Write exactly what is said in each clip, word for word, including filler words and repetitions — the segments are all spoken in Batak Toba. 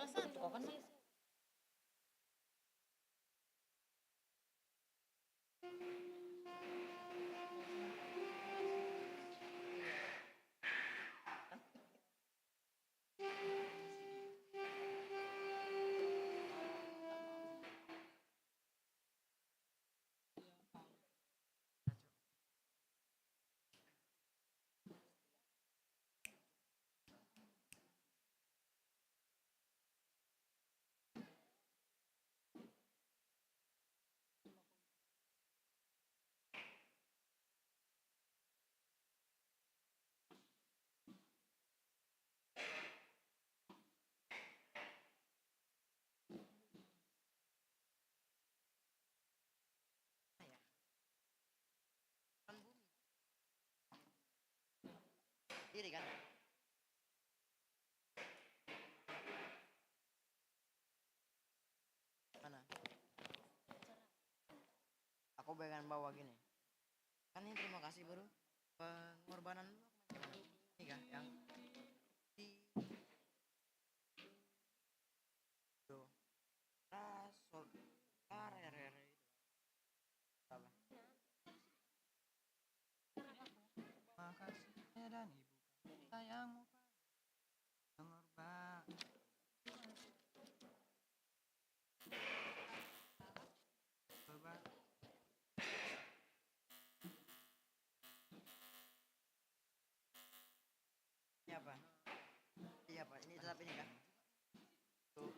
Perasaan kau kan masih. Iri kan? Mana? Aku bagian bawah gini. Kan ini terima kasih, Bro. Pengorbanan lu macam mana? Ini kah yang di do, la, sol, la, re, re, re, itu. Apa? Makasih ya dan ibu kasih sayangmu padaku. Pengorban. Coba. Ini apa? Ini apa? Ini tetap ini kah? Tuh.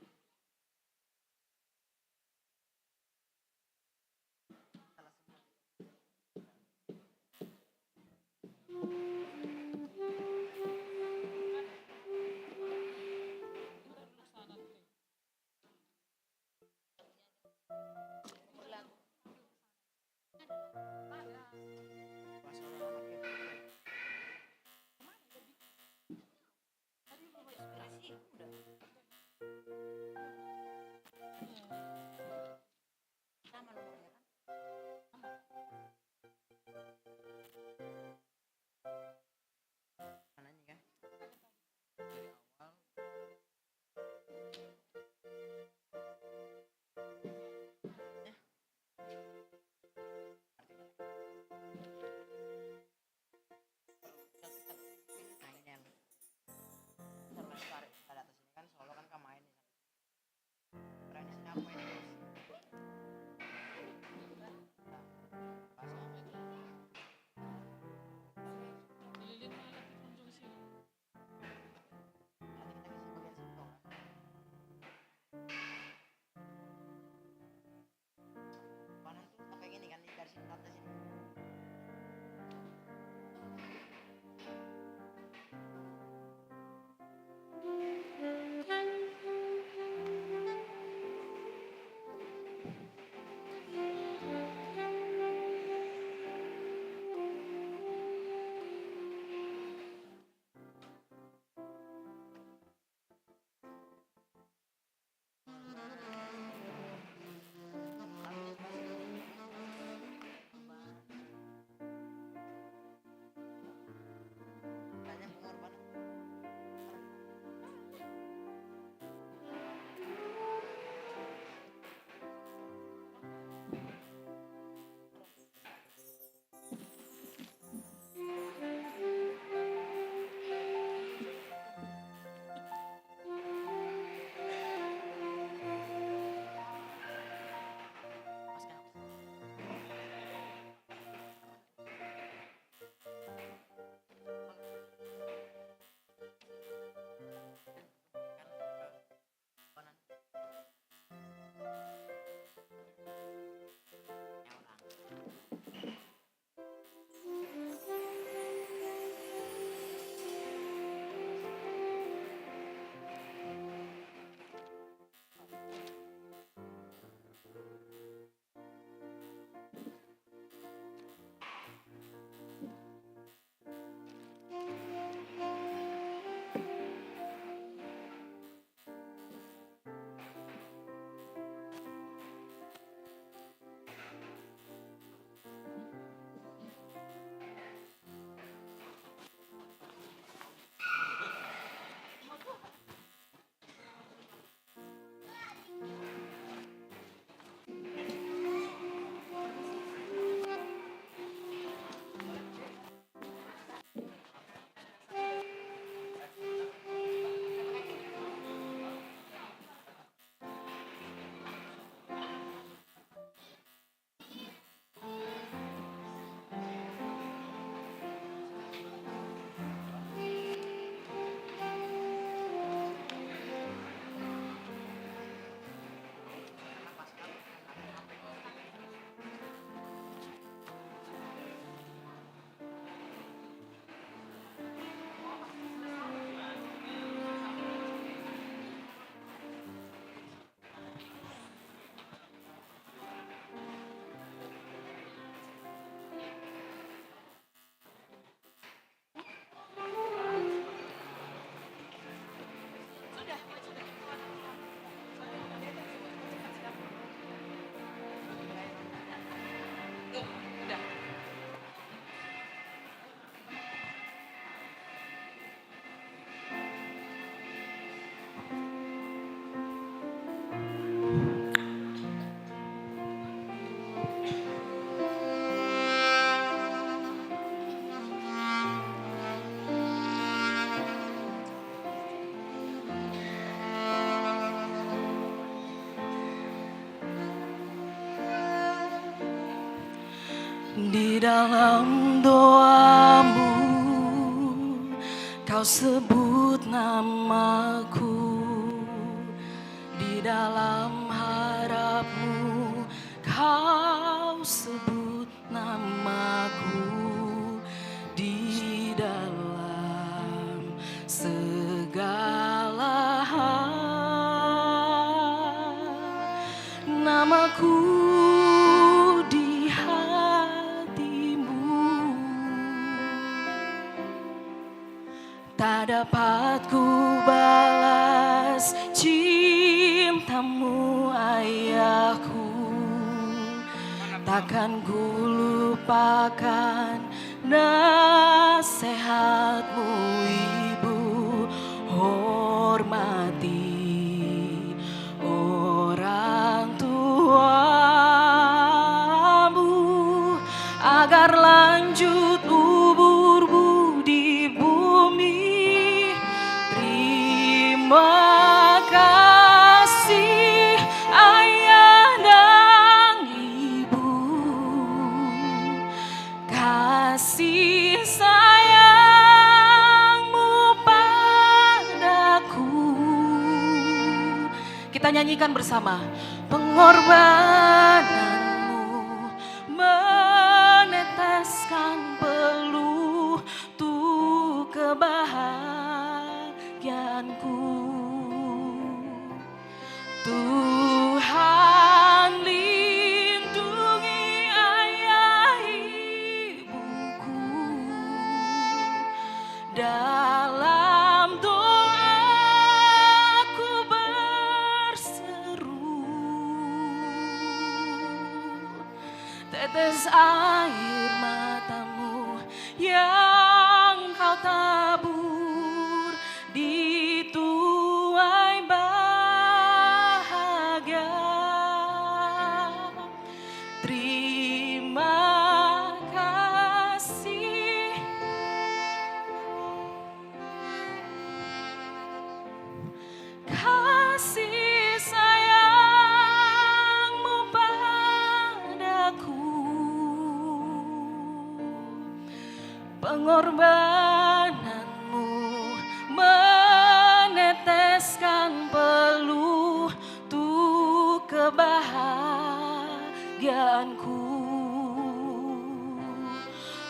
Salah semua. Di dalam doamu kau sebut namaku, di dalam harapmu kau sebut namaku, di dalam segala hal, namaku di hatimu. Tak dapat ku balas cintamu, ayahku. Takkan ku lupakan nasihatmu, ibu. Hormati orang tuamu, agar lanjut umurmu di bumi. Terima kasih, ayah dan ibu, kasih sayangmu padaku. Kita nyanyikan bersama. Pengorbananmu meneteskan peluh untuk kebahagiaanku. Tuhan, lindungi ayah ibuku. Dalam doaku berseru, tetes air matamu yang kau tabur di tuai bahagia. Terima kasih. Kasih sayangmu padaku. Pengorbananmu meneteskan peluh untuk kebahagiaanku.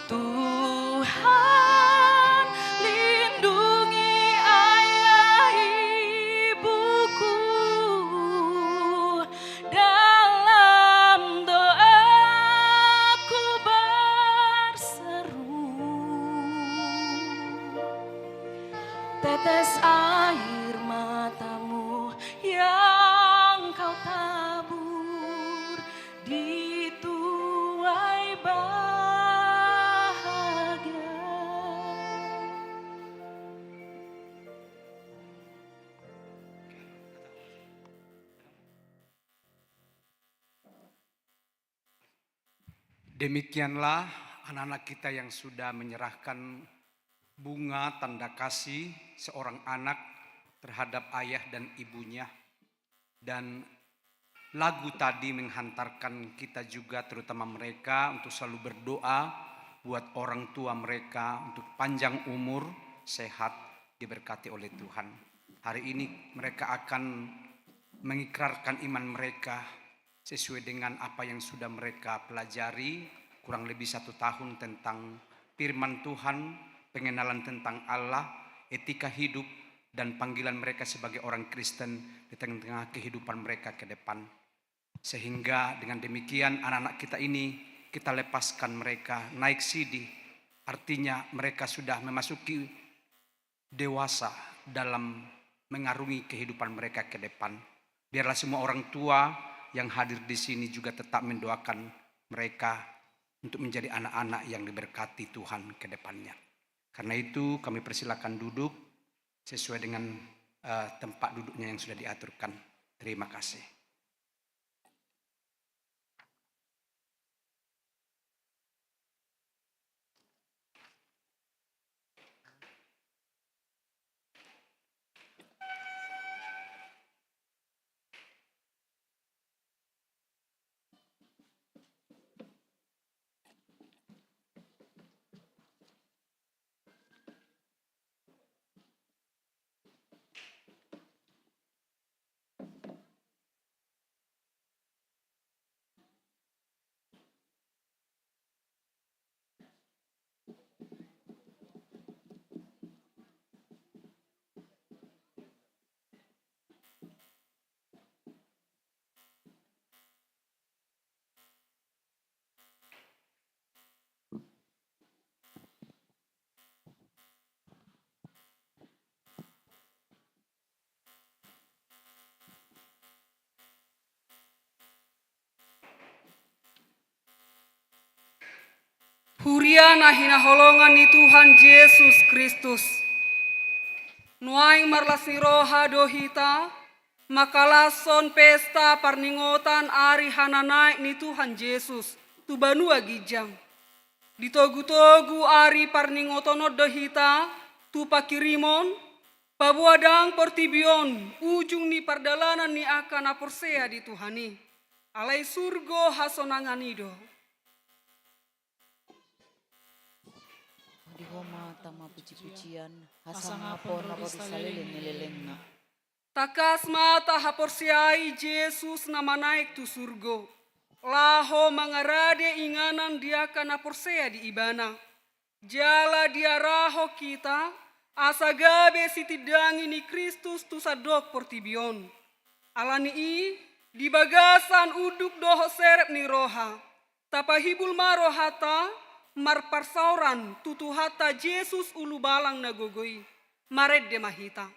Tuhan, lindungi ayah ibuku. Dalam doaku berseru, tetes air matamu yang kau tabur di tuai bahagia. Demikianlah anak-anak kita yang sudah menyerahkan bunga tanda kasih seorang anak terhadap ayah dan ibunya. Dan lagu tadi menghantarkan kita juga, terutama mereka, untuk selalu berdoa buat orang tua mereka, untuk panjang umur, sehat, diberkati oleh Tuhan. Hari ini mereka akan mengikrarkan iman mereka sesuai dengan apa yang sudah mereka pelajari, kurang lebih satu tahun, tentang firman Tuhan, pengenalan tentang Allah, etika hidup, dan panggilan mereka sebagai orang Kristen di tengah-tengah kehidupan mereka ke depan. Sehingga dengan demikian, anak-anak kita ini, kita lepaskan mereka naik sidi, artinya mereka sudah memasuki dewasa dalam mengarungi kehidupan mereka ke depan. Biarlah semua orang tua yang hadir di sini juga tetap mendoakan mereka untuk menjadi anak-anak yang diberkati Tuhan ke depannya. Karena itu, kami persilakan duduk sesuai dengan, eh, tempat duduknya yang sudah diaturkan. Terima kasih. Huria na hinaholongan ni Tuhan Jesus Kristus. Nuaeng marlas ni roha do hita, mangkalashon pesta parningotan ari hananaek ni Tuhan Jesus, tu banua ginjang. Di togu-togu ari parningoton on do hita, tu pangkirimon, paboa ndang portibi on, ujung ni pardalanan ni angka na porsea di Tuhan i. Alai surgo hasonangan i do. Di Ho ma tama puji-pujian, hasangapon ro di saleleng ni lelengna. Tangkas ma tahaporseai Jesus na manaek tu surgo. Laho mangarade inganan di angka na porsea di Ibana. Jala diarahon hita, asa gabe sitindangi ni Kristus tu sandok portibi on. Ala ni i, di bagasan unduk dohot serep ni roha. Tapahibul ma rohanta, marparsaoran tu Tuhanta Jesus ulubalang na gogo i. Marende ma hita.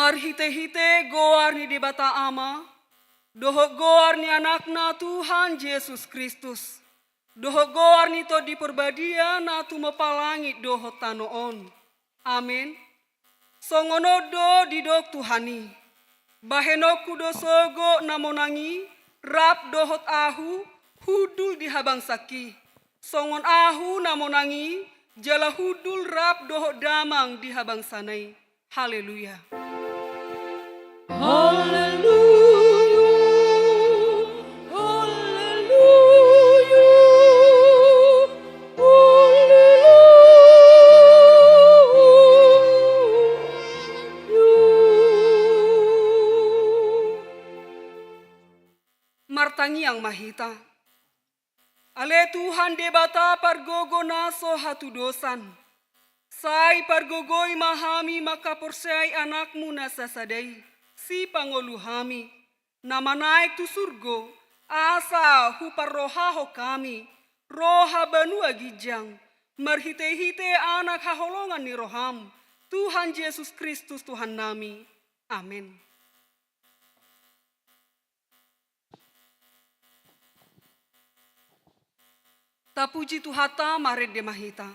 Marhite-hite goar ni Debata Ama, dohot goar ni Anakna Tuhan Jesus Kristus, dohot goar ni Tondi Porbadia na tumompa langit dohot tano on. Amen. Songon on do didok Tuhan i: Bahenonku do sogot na monang i rap dohot ahu hundul di habangsanki, songon ahu na monang i jala hundul rap dohot damang di habangsana i. Haleluya. Haleluya, haleluya, haleluya. Martangiang ma hita. Ale Tuhan Debata pargogo na so hatudosan, sai pargogoi ma hami mangkaporseai Anakmu na sasada i, Sipangolu hami, na manaek tu surgo, asa huparrohahon hami roha banua ginjang, marhite-hite Anak haholongan ni roham, Tuhan Jesus Kristus Tuhannami. Amen. Tapuji Tuhanta, marende ma hita.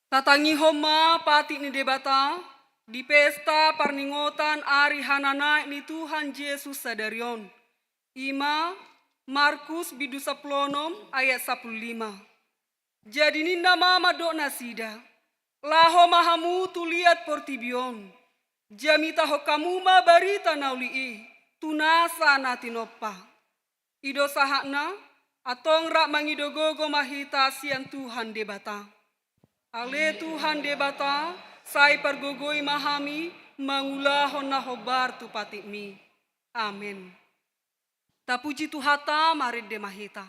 Tatangihon ma patik ni Debata di pesta parningotan ari hananaek ni Tuhan Jesus sadari on. I ma Markus bindu sampulu onom ayat sampulu lima. Jadi ninna ma mandok nasida: Laho ma hamu tu liat portibi on, jamitahon hamu ma barita na uli i tu nasa na tinompa. I do sahatna. Antong rap mangido gogo ma hita sian Tuhan Debata. Ale Tuhan Debata, sai pargogoi ma hami mangulahon na hombar tu patikmi. Amen. Tapuji Tuhanta, marende ma hita.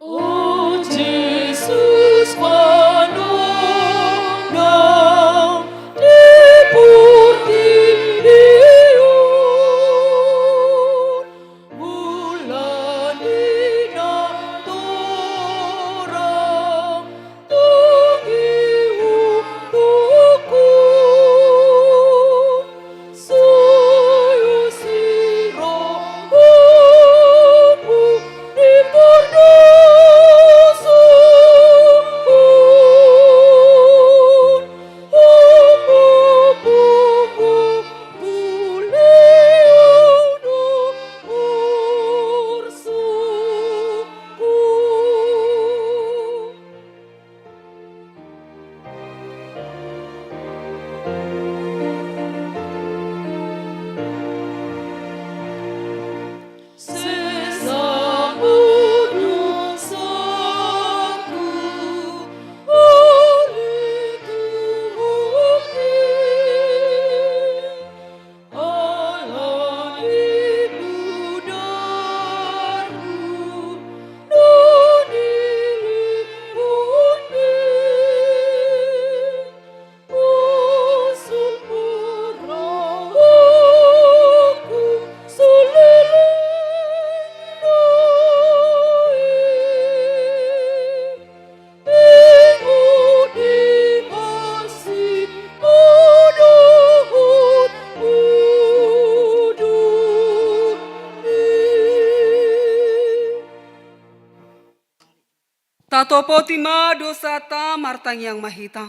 O Jesus, panorang di portibi on, mulani na torop Tatopoti ma dosanta, martangiang ma hita.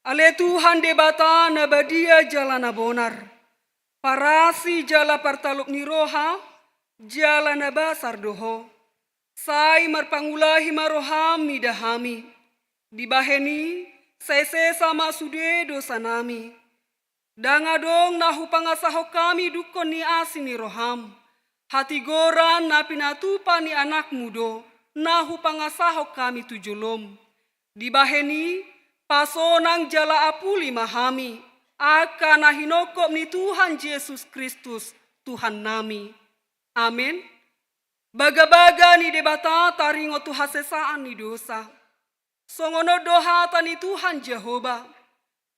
Ale Tuhan Debata na badia jala na bonar, parasi jala partalup ni roha, jala na basar do Ho. Sai marpangulahi ma roham mida hami. Dibahen i, sai sesa ma sude dosanami. Ndang adong na hupangasahon hami dungkon ni asi ni roham. Hatigoran na pinatupa ni anakmu do na hupangasahon hami tu jolom. Dibahen i, pasonang jala apuli ma hami, angka na hinongkop ni Tuhan Jesus Kristus, Tuhannami. Amen. Bagabaga ni Debata taringot tu hasesaan ni dosa. Songon on do hata ni Tuhan Jahowa: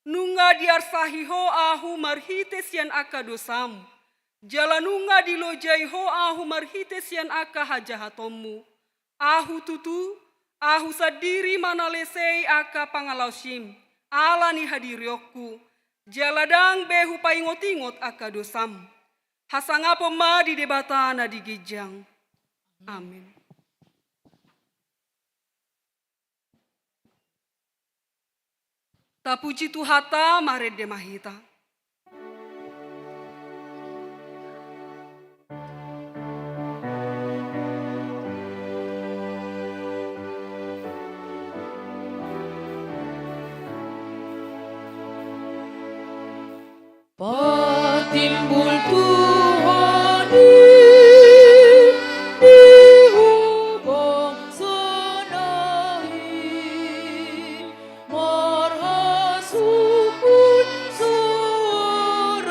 Nunga diarsahi Ho Ahu marhite sian angka dosam, jala nunga dilojai Ho Ahu marhite sian angka hajahatonmu. Ahu tutu, Ahu sandiri manalesei angka pangalaosim ala ni hadirionku, jala ndang be hupaingotingot angka dosam. Hasangapon ma di Debata na di ginjang. Amen. Tapuji Tuhanta, marende ma hita. Patimbul Tuhan i di bangsa na i, marhasungkun suarami,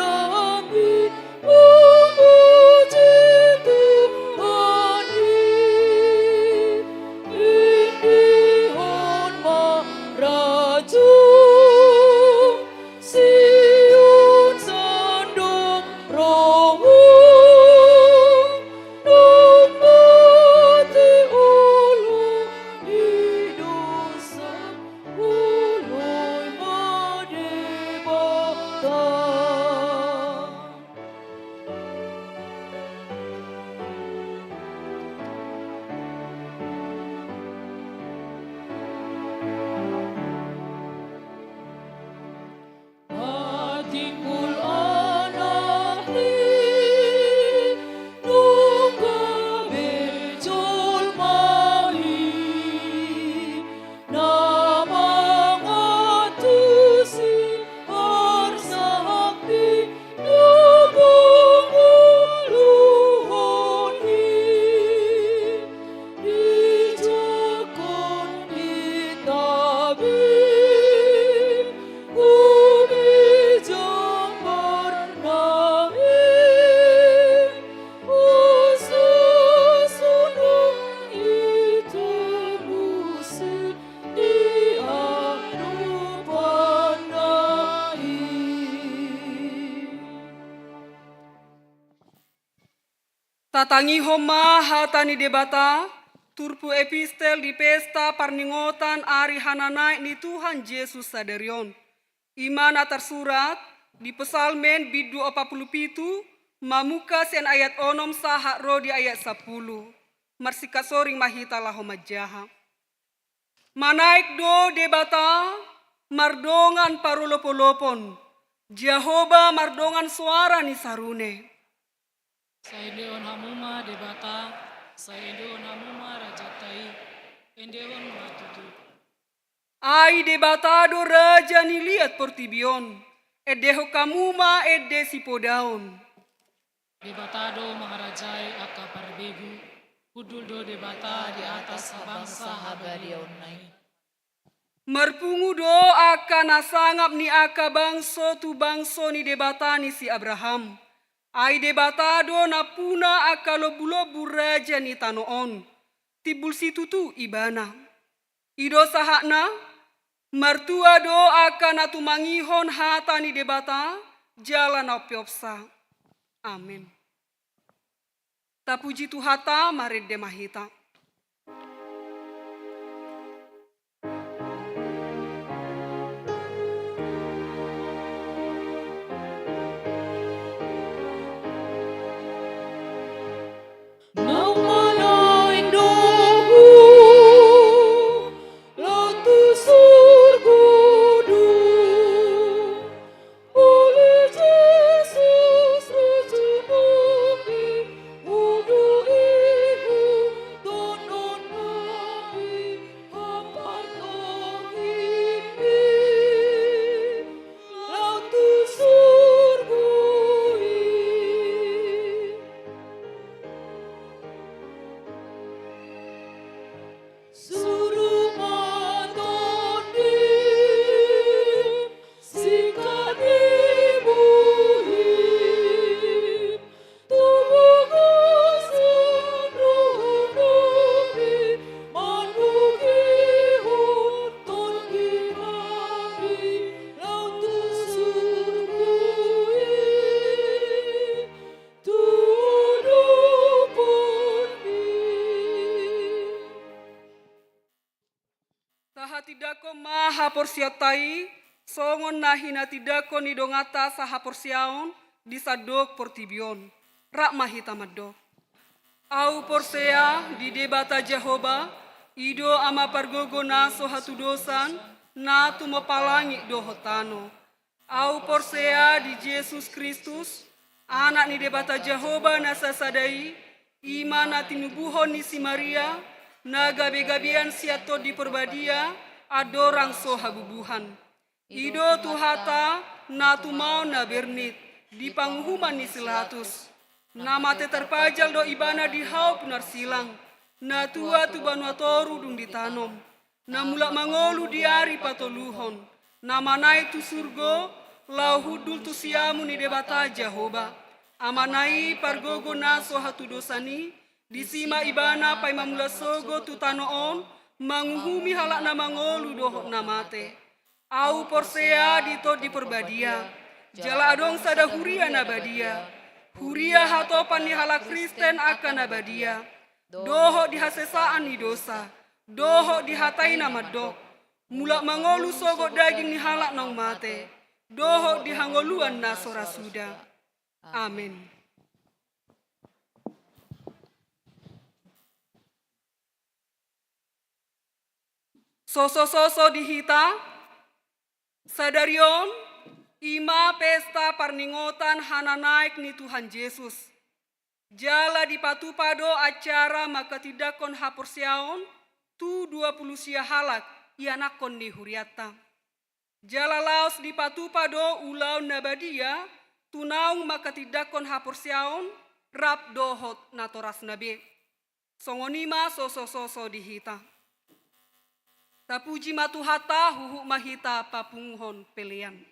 memuji Tuhan i. Endehon ma raja Sion sandok roha, nang mate olo i dosa, oloi ma Debata. Patimbul Anak i, nunga be jolma i, na mangantusi parsahapni na mangoluhon i. Dijangkon hita be, ubi jambarna i, asa sonang hita muse di adopanna i. Tatangihon ma hata ni Debata, turpuk epistel di pesta parningotan ari hananaek ni Tuhan Jesus sadari on. I ma na tarsurat di Psalmen bindu opat pulu pitu, mamungka sian ayat onom sahat ro di ayat sampulu. Marsingkat soring ma hita laho manjaha. Manaek do Debata mardongan parolopolopon, Jahowa mardongan soara ni sarune. Sai endehon hamu ma Debata, sai endehon hamu ma rajanta i, endehon ma tutu. Ai Debata do raja ni liat portibi on, endehon hamu ma ende sipodaon. Debata do mangarajai angka parbegu, hundul do Debata di atas habangsa habadiaonna i. Marpungu do angka na sangap ni angka bangso tu bangso ni Debata ni si Abraham. Ai Debata do nampuna angka lombulombu raja ni tano on. Timbul situtu Ibana. I do sahatna, martua do angka na tumangihon hata ni Debata jala na umpeopsa. Amen. Tapuji Tuhanta, marende ma hita. Naung manaek do Ho, Suru ma tondim, singkat ni buhim, tu bagasan roha nami, manogihon Tondi nami, laho tu surgo i, tu adopanmi. Tahatindangkon ma haporseaonta i, songon na hinatindangkon ni donganta sahaporseaon di sandok portibi on. Rap ma hita mandok. Ahu porsea di Debata Jahowa, i do Ama pargogo na so hatudosan, na tumompa langit dohot tano. Ahu porsea di Jesus Kristus, Anak ni Debata Jahowa na sasada i, i ma na tinubuhon ni si Maria, na gabe-gabean sian Tondi Parbadia, andorang so habubuhan. I do Tuhanta, na tumaon na bernit, di panguhuman ni si Latus. Na mate tarpajal do ibana di hau pinarsilang, na tua tu banua toru dung ditanom. Na mulak mangolu di ari patoluhon, na manaek tu surgo, laho hundul tu siamun ni Debata Jahowa. Amana i pargogo na so hatudosan i, disi ma ibana paima mulak sogot tu tano on, manguhumi halak na mangolu dohot na mate. Ahu porsea di Tondi Parbadia, jala adong sada huria na badia. Huria hatopan ni halak Kristen angka na badia, dohot di hasesaan ni dosa, dohot di hata i na mandok, mulak mangolu sogot daging ni halak naung mate, dohot di hangoluan na so ra suda. Amen. Sosososo di hita, sadari on, i ma pesta parningotan hananaek ni Tuhan Jesus. Jala dipatupa do acara mangkatindangkon haporseaon tu dua pulu sia halak ianakhon ni hurianta. Jala laos dipatupa do ulaon na badia tu naung mangkatindangkon haporseaon rap dohot natorasna be. Songon i ma sosososo di hita. Tapuji ma Tuhanta, huhut ma hita papunguhon pelean.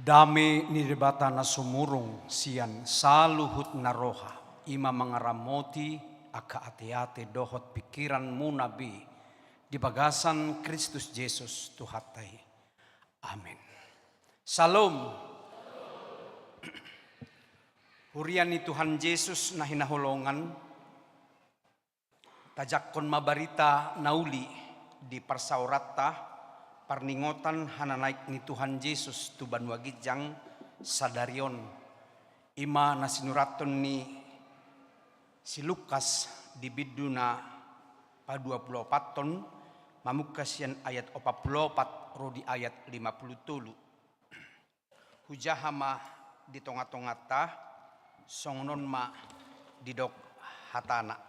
Dame ni Debata na sumurung sian saluhut na roha, i ma mangaramoti angka ateate dohot pingkiranmuna be di bagasan Kristus Jesus Tuhanta i. Amen. Syalom. Huria ni Tuhan Jesus na hinaholongan, tajangkon ma barita na uli di parsaoranta, parningotan hananaek ni Tuhan Jesus tu banua ginjang sadari on. I ma na sinurathon ni si Lukas di bindu na paduapuluopathon, mamungka sian ayat opat pulu opat ro di ayat lima pulu tolu. Hujaha ma di tongatonganta, songon on ma didok hatana.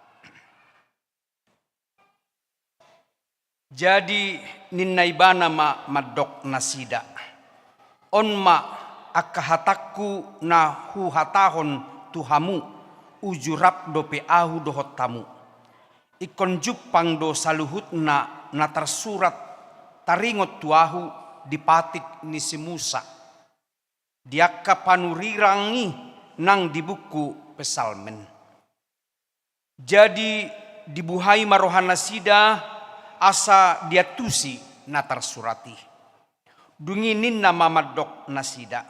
Jadi ninna ibana ma mandok nasida: On ma angka hatangku na huhatahon tu hamu, uju rap dope ahu dohot hamu. Ingkon jumpang do saluhutna na tarsurat taringot tu ahu di patik ni si Musa, di angka panurirang i nang di buku Psalmen. Jadi dibuhai ma rohanasida asa diantusi na tarsurat i. Dung i ninna ma mandok nasida: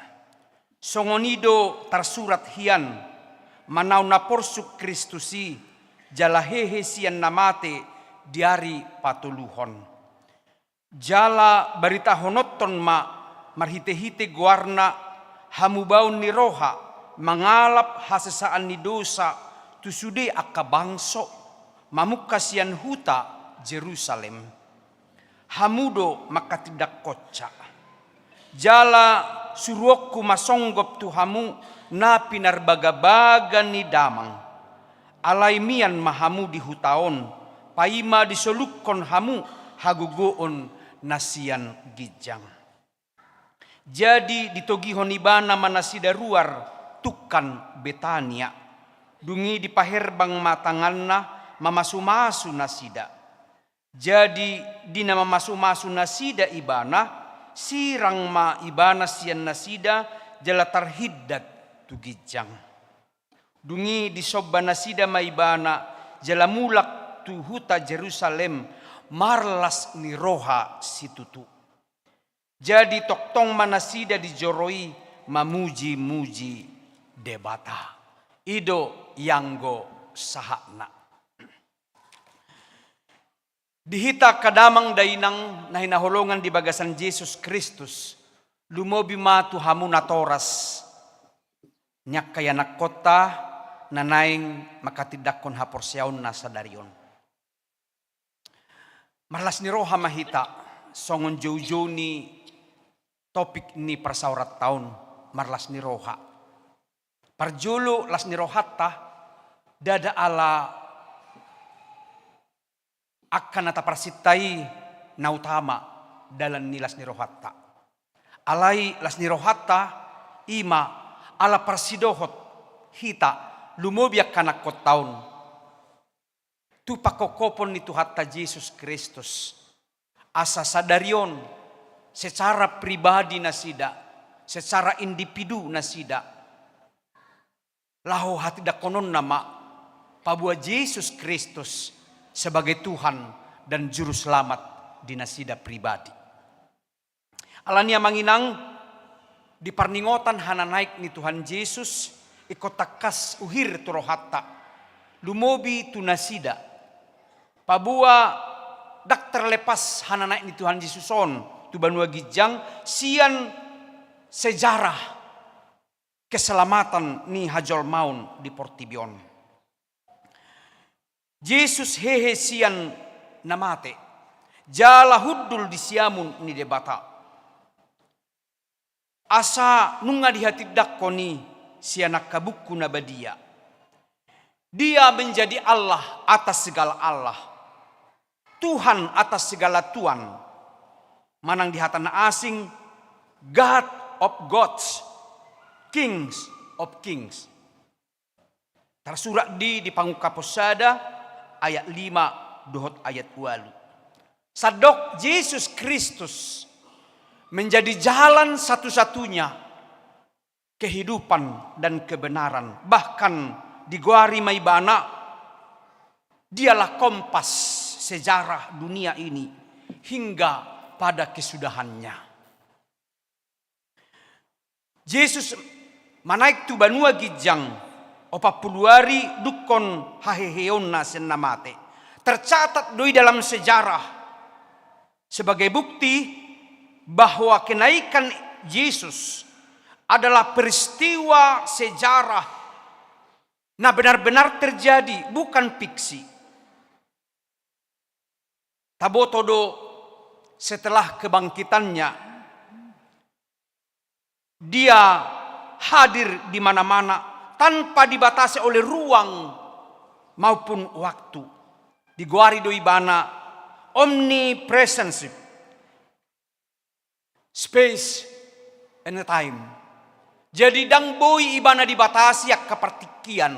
Songon i do tarsurat hian, manaon na porsuk Kristus i, jala hehe sian na mate di ari patoluhon. Jala baritahononhon ma marhitehite goarna hamubaon ni roha, mangalap hasesaan ni dosa tu sude angka bangso, mamungka sian huta Jerusalem. Hamu do mangkatindangkonsa. Jala suruonku ma songgop tu hamu na pinarbagabaga ni damang. Alai mian ma hamu di huta on, paima disolukhon hamu hagogoon na sian ginjang. Jadi ditogihon ibana ma nasida ruar tungkan Betania. Dung i dipaherbang ma tanganna mamasumasu nasida. Jadi di na mamasumasu nasida ibana, sirang ma ibana sian nasida jala tarhindat tu ginjang. Dung i disomba nasida ma ibana jala mulak tu huta Jerusalem, marlas ni roha situtu. Jadi tongtong ma nasida di joro i mamujimuji Debata. I do ianggo sahatna. Di hita angka damang dainang na hinaholongan di bagasan Jesus Kristus, lumobi ma tu hamu natoras ni angka ianakkonta na naeng mangkatindangkon haporseaonna sadari on. Marlas ni roha ma hita, songon joujou ni topik ni parsaoranta on, marlas ni roha. Parjolo, las ni rohanta ndada ala angka na taparsinta i na utama dalan ni las ni rohanta. Alai las ni rohanta i ma ala parsidohot hita, lumobi angka anakkonta on, tu pangkophopon ni Tuhanta Jesus Kristus. Asa sadari on secara pribadi nasida, secara individu nasida, laho hatindangkononna ma paboa Jesus Kristus sebagai Tuhan dan Juru Selamat di nasida pribadi. Alani i, amang inang, di parningotan hananaek ni Tuhan Jesus, ingkon tangkas uhir tu rohanta, lumobi tu nasida, paboa ndang terlepas hananaek ni Tuhan Jesus on tu banua ginjang sian sejarah keselamatan ni hajolmaon di portibi on. Jesus hehe sian na mate, jala hundul di siamun ni Debata. Asa nunga dihatindangkon i sian angka buku na badia. Dia menjadi Allah atas segala Allah, Tuhan atas segala tuan. Manang di hata na asing, God of gods, Kings of kings. Tarsurat di, di Pangungkapon sada ayat lima dohot ayat ualu. Sandok Jesus Kristus menjadi jalan satu-satunya kehidupan dan kebenaran. Bahkan digoari ma ibana, dialah kompas sejarah dunia ini hingga pada kesudahannya. Jesus manaek tu banua ginjang, opat pulu ari dungkon haheheonna sian na mate. Tercatat do i dalam sejarah sebagai bukti bahwa kenaikan Yesus adalah peristiwa sejarah na benar-benar terjadi, bukan fiksi. Taboto do, setelah kebangkitannya, dia hadir di mana-mana tanpa dibatasi oleh ruang maupun waktu. Digoari do ibana omnipresence, space and time. Jadi, ndang boi ibana dibatasi angka partingkian.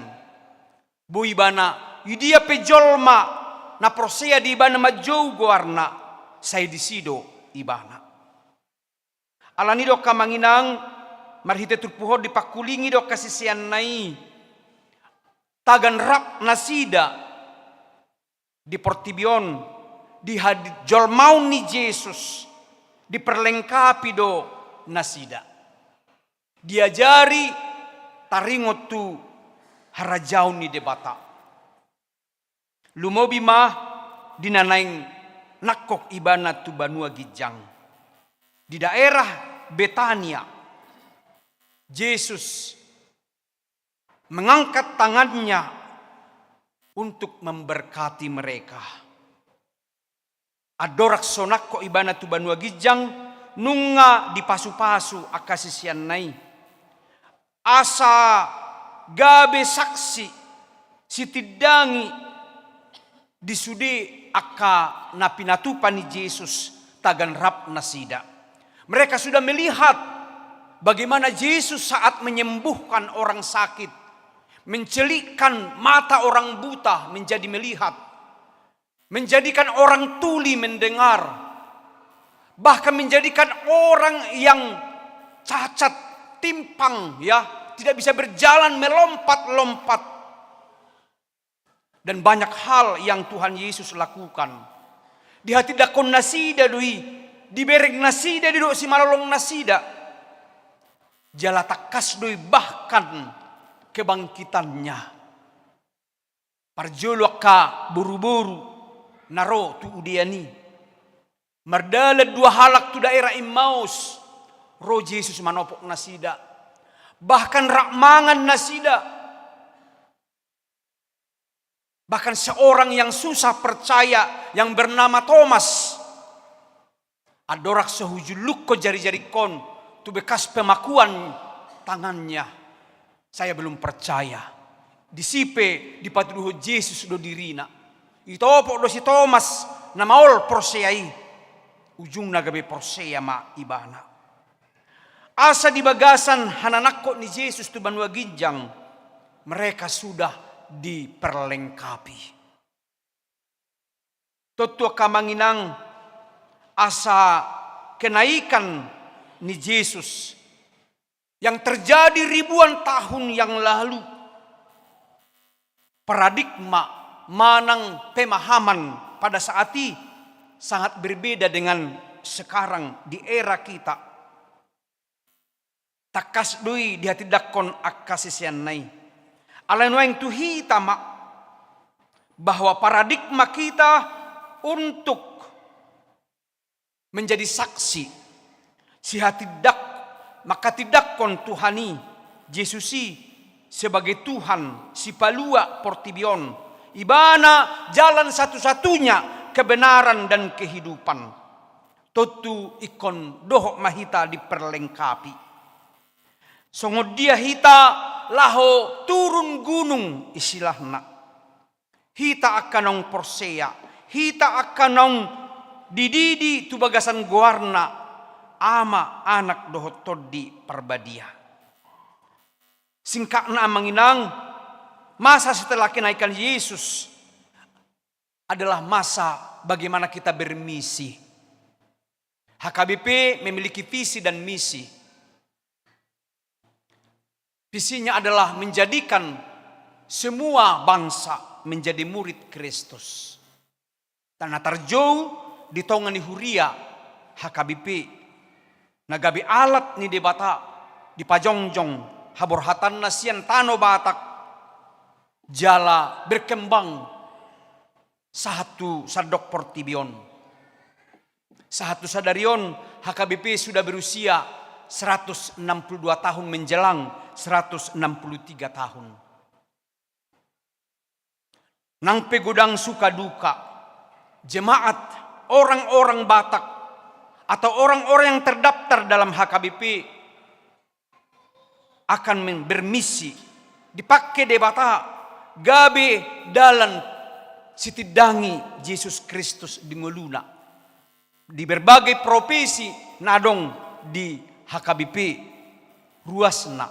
Boi ibana, i dia pe jolma na porsea di ibana manjou goarna, sai disi do ibana. Alani do angka amang inang, marhite turpuk on dipangkulingi do angka siseanna i, tagan rap nasida di portibi on, di hajolmaon ni Jesus, diperlengkapi do nasida. Diajari taringot tu harajaon ni Debata. Lumobi ma di na naeng nangkok ibana tu banua ginjang. Di daerah Betania, Jesus mengangkat tangannya untuk memberkati mereka. Andorang so nangkok ibana tu banua ginjang, nunga dipasu-pasu angka siseanna i, asa gabe saksi sitindangi di sude angka na pinatupa ni Jesus tagan rap nasida. Mereka sudah melihat bagaimana Jesus saat menyembuhkan orang sakit, mencelikkan mata orang buta menjadi melihat, menjadikan orang tuli mendengar, bahkan menjadikan orang yang cacat, timpang, ya, tidak bisa berjalan, melompat-lompat. Dan banyak hal yang Tuhan Yesus lakukan. Dihatindangkon nasida do i, dibereng nasida do i dohot simalolong nasida. Jala tangkas do i bahkan kebangkitannya. Parjolo angka boru-boru na ro tu udean i. Mardalan dua halak tu daerah Emmaus, ro Jesus manopot nasida. Bahkan rap mangan nasida. Bahkan seorang yang susah percaya yang bernama Thomas, andorang so hujullukkon jari-jaringkon tu bekas pemakuan tangannya, saya belum percaya. Disi pe dipatuduhon Jesus do dirina. Itopot do si Thomas na maol porsea i. Ujungna gabe porsea ma ibana. Asa di bagasan hananangkok ni Jesus tu banua ginjang, mereka sudah diperlengkapi. Tontu angka amang inang, asa kenaikan ni Jesus yang terjadi ribuan tahun yang lalu, paradigma manang pemahaman pada saat i sangat berbeda dengan sekarang di era kita. Tangkas do i dihatindangkon angka siseanna i. Alai nuaeng tu hita ma bahwa paradigma kita untuk menjadi saksi, sihatindak, manghatindangkon Tuhan i, Jesus i, sebagai Tuhan, sipalua portibi on. Ibana jalan satu-satunya kebenaran dan kehidupan. Tontu ingkon dohot ma hita diperlengkapi. Songon dia hita laho turun gunung istilahna. Hita angka naung porsea, hita angka naung dididi tu bagasan goarna Ama, Anak dohot Tondi Parbadia. Singkatna amang inang, masa setelah kenaikan Yesus adalah masa bagaimana kita bermisi. H K B P memiliki visi dan misi. Visinya adalah menjadikan semua bangsa menjadi murid Kristus. Dan na tarjou di tonga ni huria H K B P, na gabe alat ni Debata, dipajongjong haborhatanna sian tano Batak, jala berkembang sahat tu sandok portibi on. Sahat tu sadari on, H K B P sudah berusia seratus enam puluh dua tahun, menjelang seratus enam puluh tiga tahun. Nang pe godang suka duka, jemaat, orang-orang Batak, atau orang-orang yang terdaftar dalam H K B P, akan men-, bermisi, dipake Debata gabe dalan sitindangi Jesus Kristus di ngoluna. Di berbagai profesi na adong di H K B P, ruasna,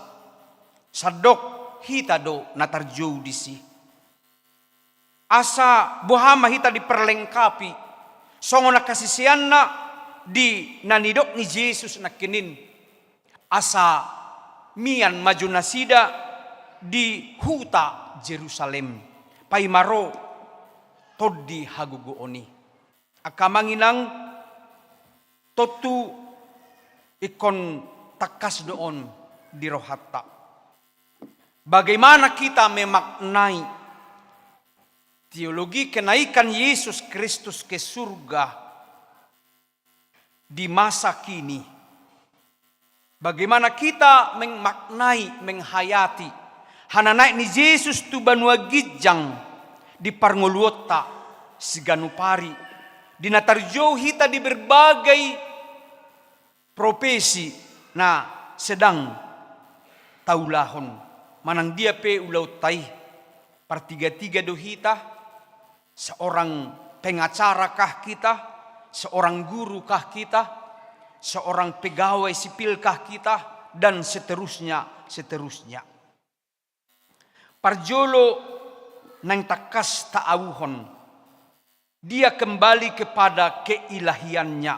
sandok hita do na tarjou disi. Asa boha ma hita diperlengkapi songon angka siseanna di na nidok ni Jesus nangkining, asa mian ma jo nasida di huta Jerusalem, paima ro Tondi Hagogoon i. Angka amang inang, tontu ingkon tangkas do on di rohanta. Bagaimana kita memaknai teologi kenaikan Yesus Kristus ke surga di masa kini? Bagaimana kita memaknai, menghayati hananaek ni Jesus tu banua ginjang di parngoluonta siganup ari, di na tarjou hita di berbagai profesi na sedang taulahon. Manang dia pe ulaonta i, partiga-tiga do hita, seorang pengacara kah kita, seorang guru kah kita, seorang pegawai sipil kah kita, dan seterusnya, seterusnya. Parjolo naeng tangkas taauhon, dia kembali kepada keilahiannya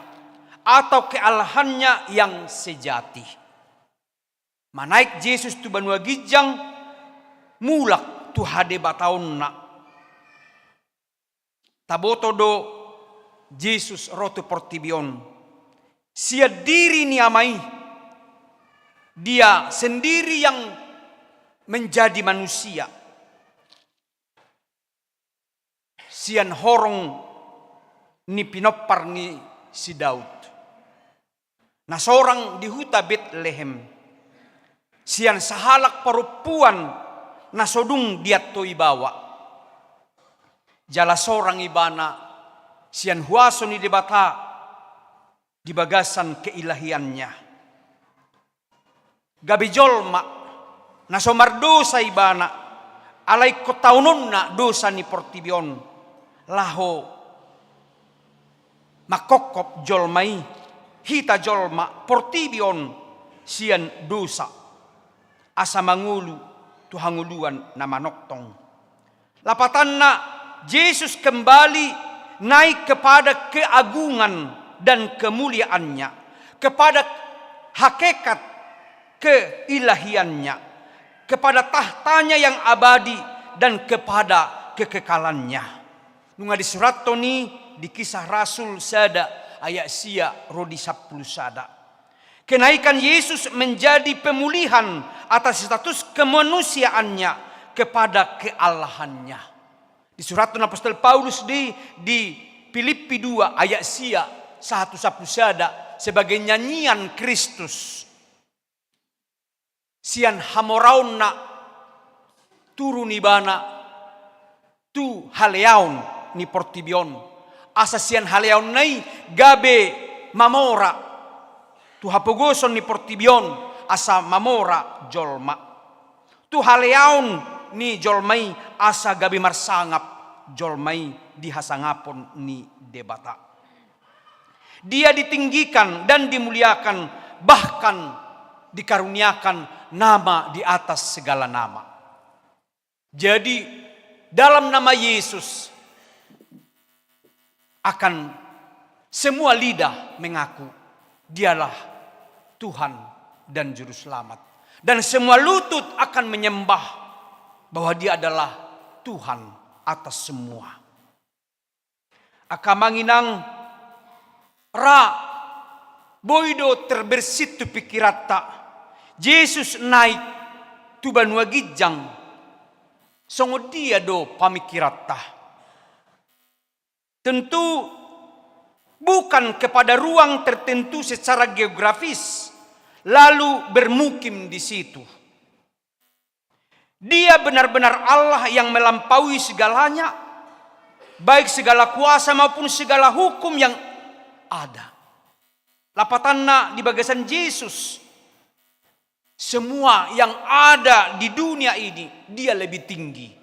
atau keallahannya yang sejati. Manaek Jesus tu banua ginjang, mulak tu hadebataonna. Taboto do Jesus ro tu portibi on. Sian diri ni Ama i, dia sendiri yang menjadi manusia. Sian horong ni pinompar ni si Daud, na sorang di huta Betlehem, sian sahalak parompuan na so dung diantoi baoa. Jala sorang ibana sian huaso ni Debata di bagasan keilahiannya. Gabe jolma na so mardosa ibana, alai ingkon taononna dosa ni portibi on, laho mangkophop jolma i, hita jolma portibi on sian dosa, asa mangolu tu hangoluan na manongtong. Lapatanna, Jesus kembali naik kepada keagungan dan kemuliaannya, kepada hakikat keilahiannya, kepada tahtanya yang abadi, dan kepada kekekalannya. Nunga disurathon i di Kisah Rasul sada ayat sia ro di sampulu sada. Kenaikan Yesus menjadi pemulihan atas status kemanusiaannya kepada keallahannya. Disurathon apostel Paulus di, di Pilippi dua ayat sia sahat tu sampulu sada sebagai nyanyian Kristus. Sian hamoraonna turun ibana tu haleaon ni portibi on, asa sian haleaonna i gabe mamora tu hapogoson ni portibi on, asa mamora jolma. Tu haleaon ni jolma i, asa gabe marsangap jolma i di hasangapon ni Debata. Dia ditinggikan dan dimuliakan, bahkan dikaruniakan nama di atas segala nama. Jadi, dalam nama Yesus akan semua lidah mengaku Dialah Tuhan dan Juru Selamat. Dan semua lutut akan menyembah bahwa Dia adalah Tuhan atas semua. Angka amang inang, ra, boi do terbersit tu pikiranta, Jesus naik tu banua ginjang, songon dia do pamikiranta? Tentu bukan kepada ruang tertentu secara geografis, lalu bermukim di situ. Dia benar-benar Allah yang melampaui segalanya, baik segala kuasa maupun segala hukum yang ada. Lapatanna, di bagasan Jesus, semua yang ada di dunia ini, Dia lebih tinggi.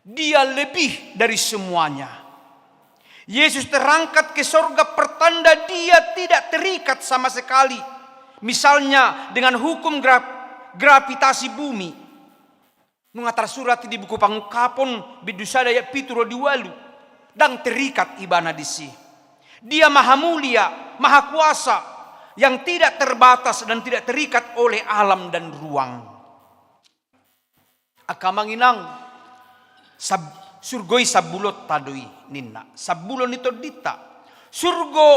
Dia lebih dari semuanya. Yesus terangkat ke sorga pertanda Dia tidak terikat sama sekali, misalnya dengan hukum gra-, gravitasi bumi. Nunga tarsurat di buku Pangungkapon bindu sada ayat pitu ro di ualu. Ndang terikat Ibana disi. Dia maha mulia, maha kuasa, yang tidak terbatas dan tidak terikat oleh alam dan ruang. Angka amang inang, sab-, surgo i sambulonta do i ninna, sambulo ni tondinta. Surgo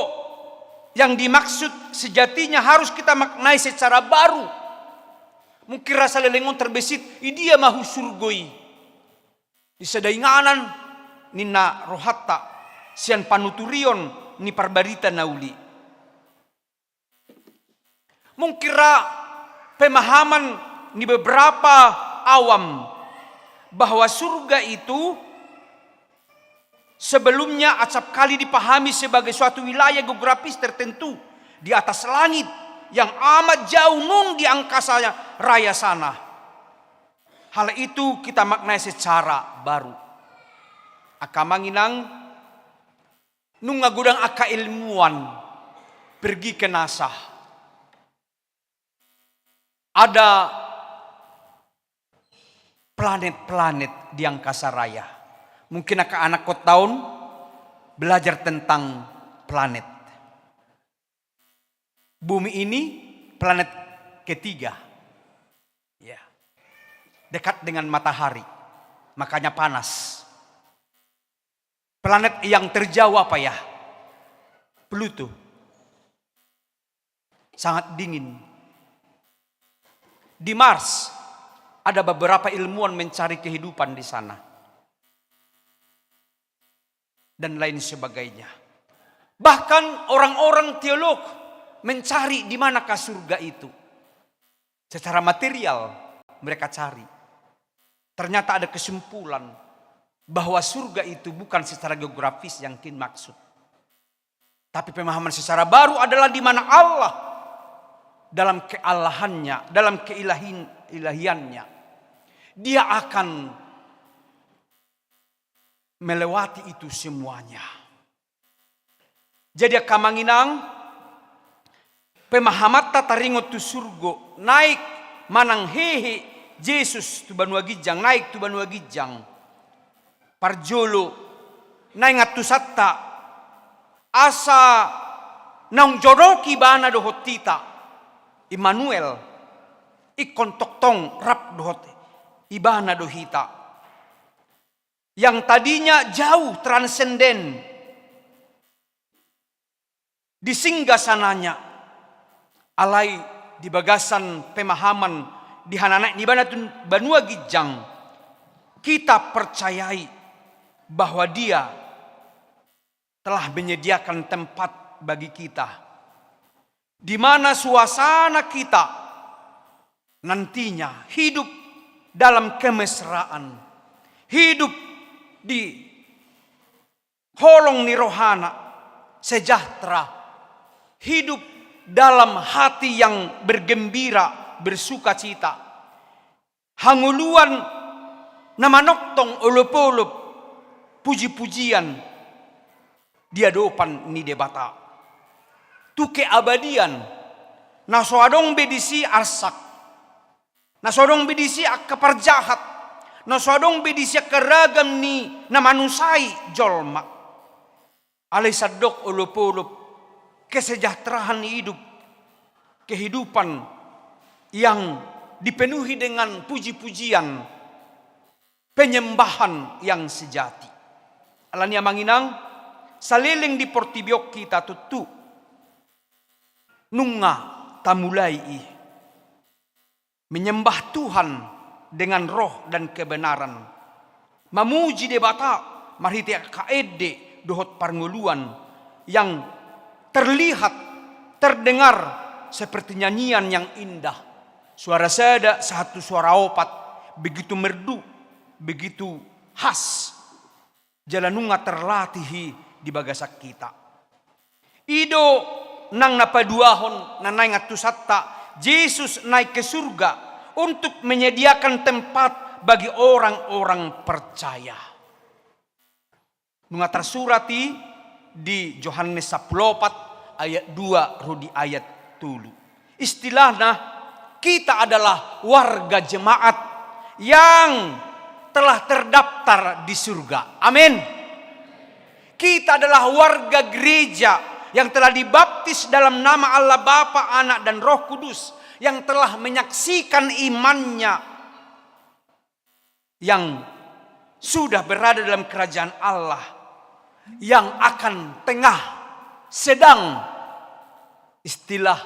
yang dimaksud sejatinya harus kita maknai secara baru. Mungkin ra saleleng on terbesit, idia ma surgo i? Di sada inganan ninna rohanta sian panuturion ni parbarita na uli. Mungkin ra pemahaman ni beberapa awam bahwa surga itu sebelumnya acap kali dipahami sebagai suatu wilayah geografis tertentu di atas langit yang amat jauh nung di angkasa raya sana. Hal itu kita maknai secara baru. Angka amang inang, nunga godang angka ilmuwan pergi ke NASA. Ada planet-planet di angkasa raya. Mungkin angka anak kota on belajar tentang planet. Bumi ini planet ketiga. Ya. Dekat dengan matahari. Makanya panas. Planet yang terjauh apa ya? Pluto. Sangat dingin. Di Mars, ada beberapa ilmuwan mencari kehidupan di sana. Dan lain sebagainya. Bahkan orang-orang teolog mencari di manakah surga itu. Secara material mereka cari. Ternyata ada kesimpulan bahwa surga itu bukan secara geografis yang dimaksud. Tapi pemahaman secara baru adalah di mana Allah dalam keallahannya, dalam keilahin-, ilahiannya, Dia akan melewati itu semuanya. Jadi angka amang inang, pemahamanta taringot tu surgo, naik manang hehe Jesus tu banua ginjang, naik tu banua ginjang. Parjolo, naeng antusanta, asa naung jonok Ibana dohot hita, Immanuel, ingkon tongtong rap dohot Ibana do hita. Yang tadinya jauh, transenden, di singgasananya, alai di bagasan pemahaman di hananaek ni Ibana tu banua ginjang, kita percayai bahwa Dia telah menyediakan tempat bagi kita, di mana suasana kita nantinya hidup dalam kemesraan, hidup di holong ni rohana, sejahtera, hidup dalam hati yang bergembira, bersukacita. Hangoluan na manongtong olopolop, pujipujian di adopan ni Debata. Tu keabadian, na so adong be disi arsak, na so adong be disi angka parjahat, na so adong be disi angka ragam ni na manusai jolma. Alai sandok olopolop, kesejahteraan hidup, kehidupan yang dipenuhi dengan puji-pujian, penyembahan yang sejati. Alani i amang inang, saleleng di portibi on hita tutu nunga tamulai i menyembah Tuhan dengan roh dan kebenaran. Mamuji Debata marhite angka ende dohot parngoluan yang terlihat, terdengar seperti nyanyian yang indah. Suara sada, sahat tu suara opat, begitu merdu, begitu khas. Jala nunga terlatih i di bagasan hita. I do nang na paduahon na naeng antusanta, Jesus naik ke surga untuk menyediakan tempat bagi orang-orang percaya. Nunga tarsurat i di Johannes sampulu opat ayat dua ro di ayat tolu. Istilahna, kita adalah warga jemaat yang telah terdaftar di surga. Amin. Kita adalah warga gereja yang telah dibaptis dalam nama Allah Bapa, Anak, dan Roh Kudus, yang telah menyaksikan imannya, yang sudah berada dalam kerajaan Allah, yang akan tengah, sedang, istilah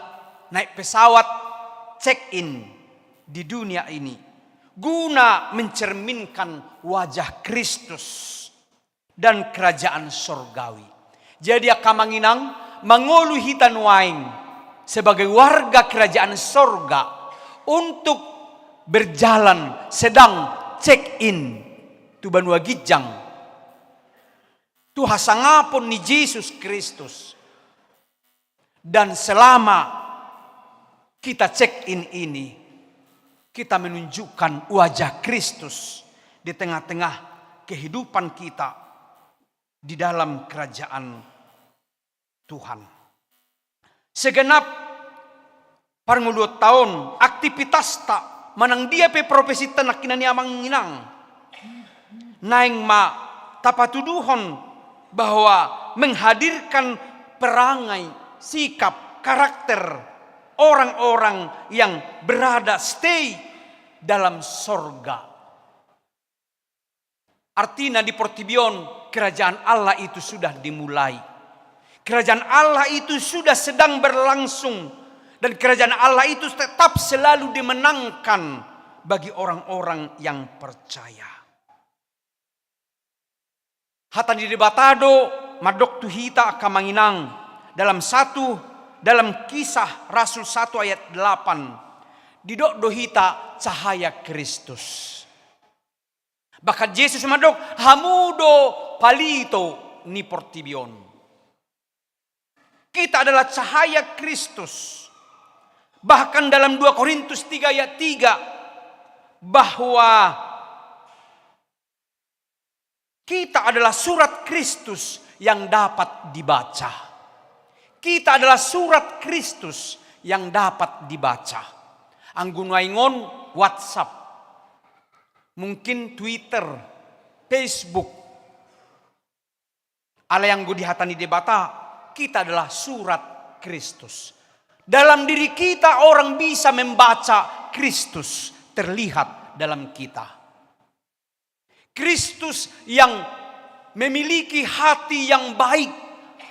naik pesawat, check in di dunia ini, guna mencerminkan wajah Kristus dan kerajaan sorgawi. Jadi, angka amang inang, mangolu hita nuaeng sebagai warga kerajaan sorga untuk berjalan, sedang check in tu banua ginjang, tu hasangapon ni Jesus Kristus. Dan selama kita check in ini, kita menunjukkan wajah Kristus di tengah-tengah kehidupan kita di dalam kerajaan Tuhan. Segenap parngoluonta on, aktivitasta, manang dia pe profesinta nangkinan i amang inang, naeng ma tapatuduhon bahwa menghadirkan perangai, sikap, karakter orang-orang yang berada stay dalam sorga. Artina, di portibi on kerajaan Allah itu sudah dimulai. Kerajaan Allah itu sudah sedang berlangsung. Dan kerajaan Allah itu tetap selalu dimenangkan bagi orang-orang yang percaya. Hata ni Debata do mandok tu hita, angka amang inang, dalam satu, dalam Kisah Rasul satu ayat delapan, didok do hita cahaya Kristus. Bahkan Jesus mandok, hamu do palito ni portibi on. Kita adalah cahaya Kristus. Bahkan dalam dua Korintus tiga ayat tiga, bahwa kita adalah surat Kristus yang dapat dibaca. Kita adalah surat Kristus yang dapat dibaca. Anggo nuaeng on WhatsApp, mungkin Twitter, Facebook. Alai anggo di hata ni Debata, kita adalah surat Kristus. Dalam diri kita orang bisa membaca Kristus terlihat dalam kita. Kristus yang memiliki hati yang baik,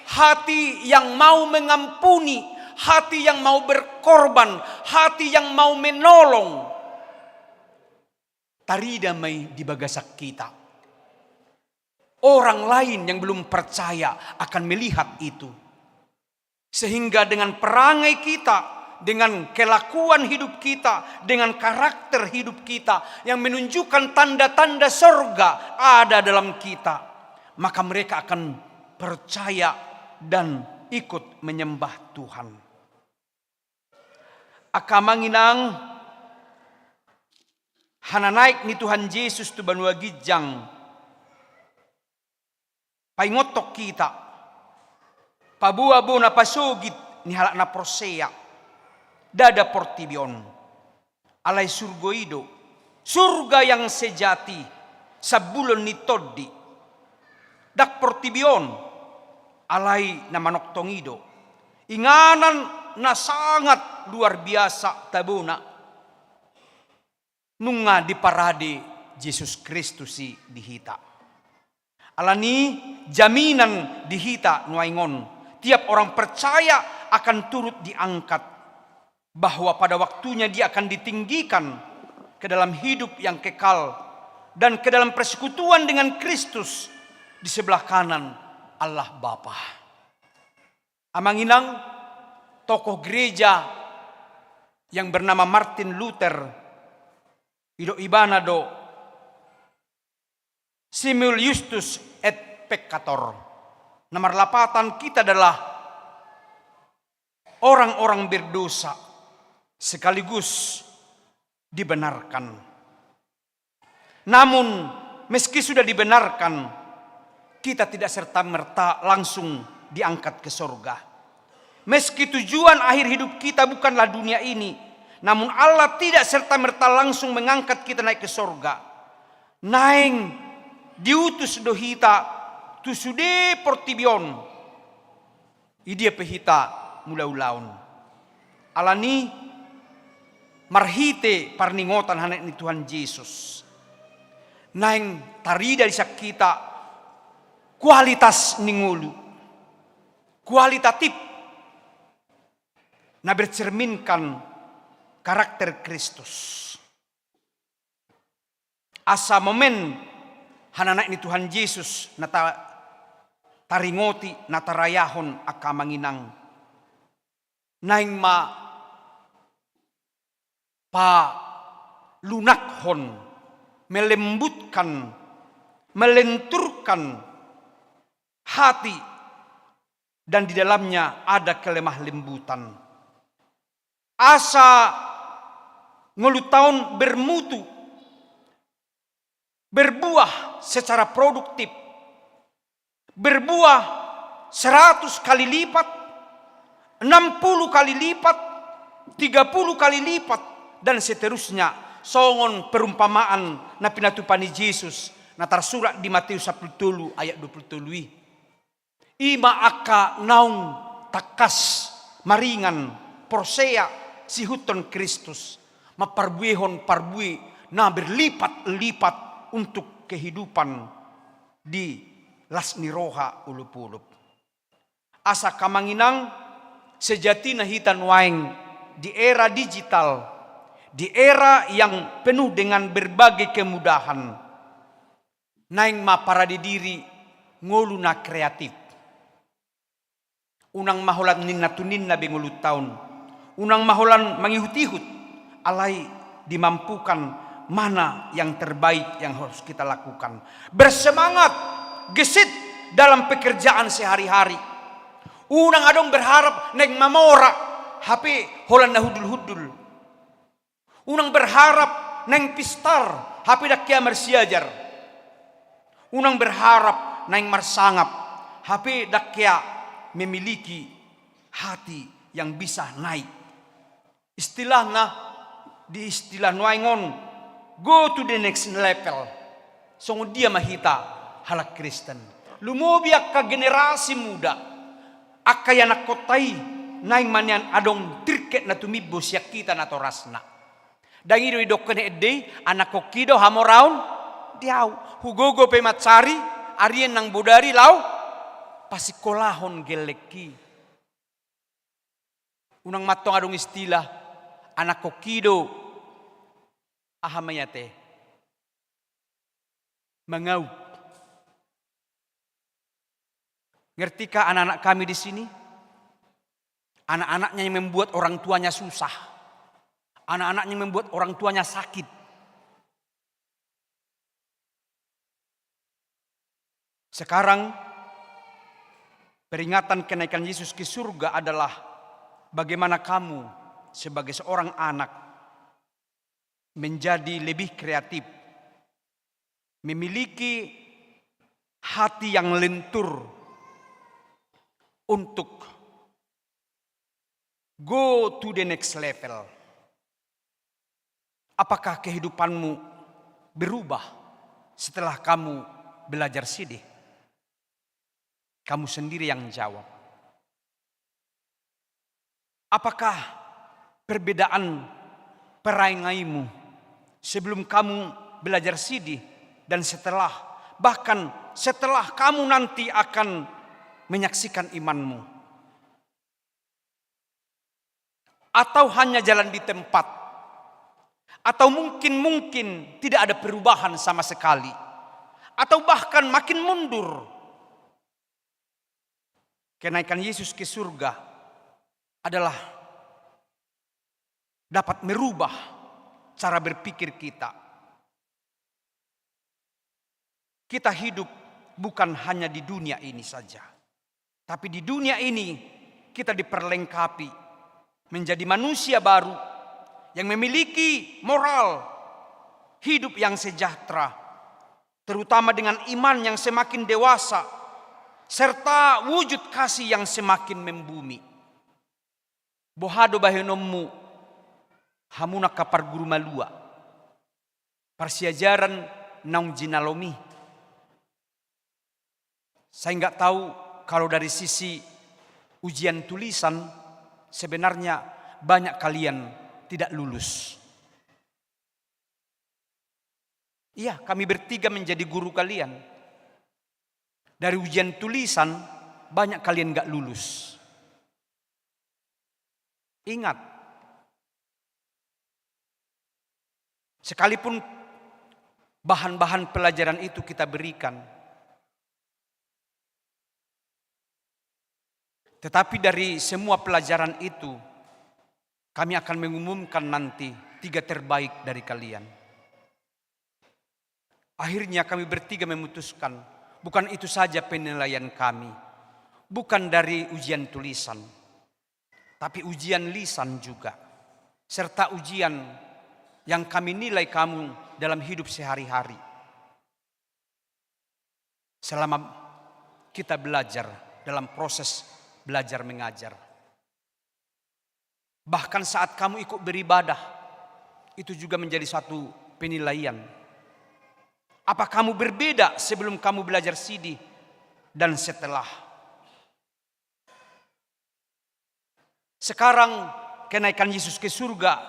hati yang mau mengampuni, hati yang mau berkorban, hati yang mau menolong. Tarida ma i di bagasan hita. Orang lain yang belum percaya akan melihat itu. Sehingga dengan perangai kita, dengan kelakuan hidup kita, dengan karakter hidup kita yang menunjukkan tanda-tanda sorga ada dalam kita, maka mereka akan percaya dan ikut menyembah Tuhan. Angka amang inang, hananaek ni Tuhan Jesus tu banua ginjang paingothon hita, paboa bona pasogit ni halak na porsea. Ndada portibi on, alai surgo i do. Surga yang sejati, sambulon ni tondi. Ndang portibi on, alai na manongtong i do. Inganan na sangat luar biasa tabona. nunga diparade Jesus Kristus i di hita. Alani jaminan di hita nuaeng on, tiap orang percaya akan turut diangkat, bahwa pada waktunya dia akan ditinggikan ke dalam hidup yang kekal dan ke dalam persekutuan dengan Kristus di sebelah kanan Allah Bapa. Amang inang, tokoh gereja yang bernama Martin Luther, idok ibana do simul iustus et peccator. Na marlapatan, kita adalah orang-orang berdosa sekaligus dibenarkan. Namun, meski sudah dibenarkan, kita tidak serta-merta langsung diangkat ke sorga. Meski tujuan akhir hidup kita bukanlah dunia ini, namun Allah tidak serta-merta langsung mengangkat kita naik ke sorga. Naeng diutus do hita tu sude portibi on. I dia pe hita mangula ulaon. Alani, marhite parningotan anak ni Tuhan Jesus, naeng tarida di sian hita kualitas ni ngolu, kualitatif, na bercerminkan karakter Kristus. Asa momen hananaek ni Tuhan Jesus na ta-, taringoti, na tarayahon, angka amang inang, naeng ma palunakhon, melembutkan, melenturkan hati, dan di dalamnya ada kelemah lembutan. Asa ngolunta on bermutu, berbuah secara produktif, berbuah seratus kali lipat, enam puluh kali lipat, tiga puluh kali lipat, dan seterusnya. Songon perumpamaan na pinatupa ni Jesus, na tarsurat di Matius sampulu tolu ayat dua pulu tolu i. I ma angka naung tangkas maringan porsea siihuthon Kristus, mamparbuehon parbue na berlipat-lipat untuk kehidupan di las ni roha olopolop. Asa angka amang inang, sejatina hita nuaeng di era digital, di era yang penuh dengan berbagai kemudahan, naeng ma parade diri ngolu na kreatif. Unang ma holan ninna tu ninna be ngolunta on. Unang ma holan mangihut-ihut, alai dimampukan mana yang terbaik yang harus kita lakukan. Bersemangat, gesit dalam pekerjaan sehari-hari. Unang adong berharap naeng mamora, hape holan na hundul-hundul. Unang berharap naeng pistar, hape ndang hea marsiajar. Unang berharap naeng marsangap, hape ndang hea memiliki hati yang bisa naik. Istilahna, di istilah nuaeng on, go to the next level. Songon dia ma hita halak Kristen? Lumobi angka generasi muda, angka ianakkonta i, naeng ma nian adong tirket na tumimbo sian hita natorasna. Ndang i do didokkon ende i, anakkon i do hamoraon di ahu. Hugogo pe mansari, arien nang bodari laho pasingkolahon gellengki. Unang ma antong adong istilah, anakkon i do, aha ma i ate, mangaup. Ngerti kah anak-anak kami di sini? Anak-anaknya yang membuat orang tuanya susah. Anak-anaknya yang membuat orang tuanya sakit. Sekarang, peringatan kenaikan Yesus ke surga adalah bagaimana kamu sebagai seorang anak menjadi lebih kreatif, memiliki hati yang lentur untuk go to the next level. Apakah kehidupanmu berubah setelah kamu belajar sedih? Kamu sendiri yang jawab. Apakah perbedaan perangaimu sebelum kamu belajar sidi dan setelah, bahkan setelah kamu nanti akan menyaksikan imanmu. Atau hanya jalan di tempat, atau mungkin-mungkin tidak ada perubahan sama sekali, atau bahkan makin mundur. Kenaikan Yesus ke surga adalah dapat merubah cara berpikir kita. Kita hidup bukan hanya di dunia ini saja, tapi di dunia ini kita diperlengkapi menjadi manusia baru yang memiliki moral hidup yang sejahtera, terutama dengan iman yang semakin dewasa, serta wujud kasih yang semakin membumi. Boha do bahenonmu, hamu angka parguru malua, parsiajaran naung jinalomi? Saya nggak tahu kalau dari sisi ujian tulisan, sebenarnya banyak kalian tidak lulus. Iya, kami bertiga menjadi guru kalian. Dari ujian tulisan, banyak kalian nggak lulus. Ingat, sekalipun bahan-bahan pelajaran itu kita berikan, tetapi dari semua pelajaran itu, kami akan mengumumkan nanti tiga terbaik dari kalian. Akhirnya kami bertiga memutuskan, bukan itu saja penilaian kami, bukan dari ujian tulisan, tapi ujian lisan juga, serta ujian yang kami nilai kamu dalam hidup sehari-hari. Selama kita belajar dalam proses belajar mengajar. Bahkan saat kamu ikut beribadah, itu juga menjadi satu penilaian. Apa kamu berbeda sebelum kamu belajar sidi dan setelah? Sekarang kenaikan Yesus ke surga,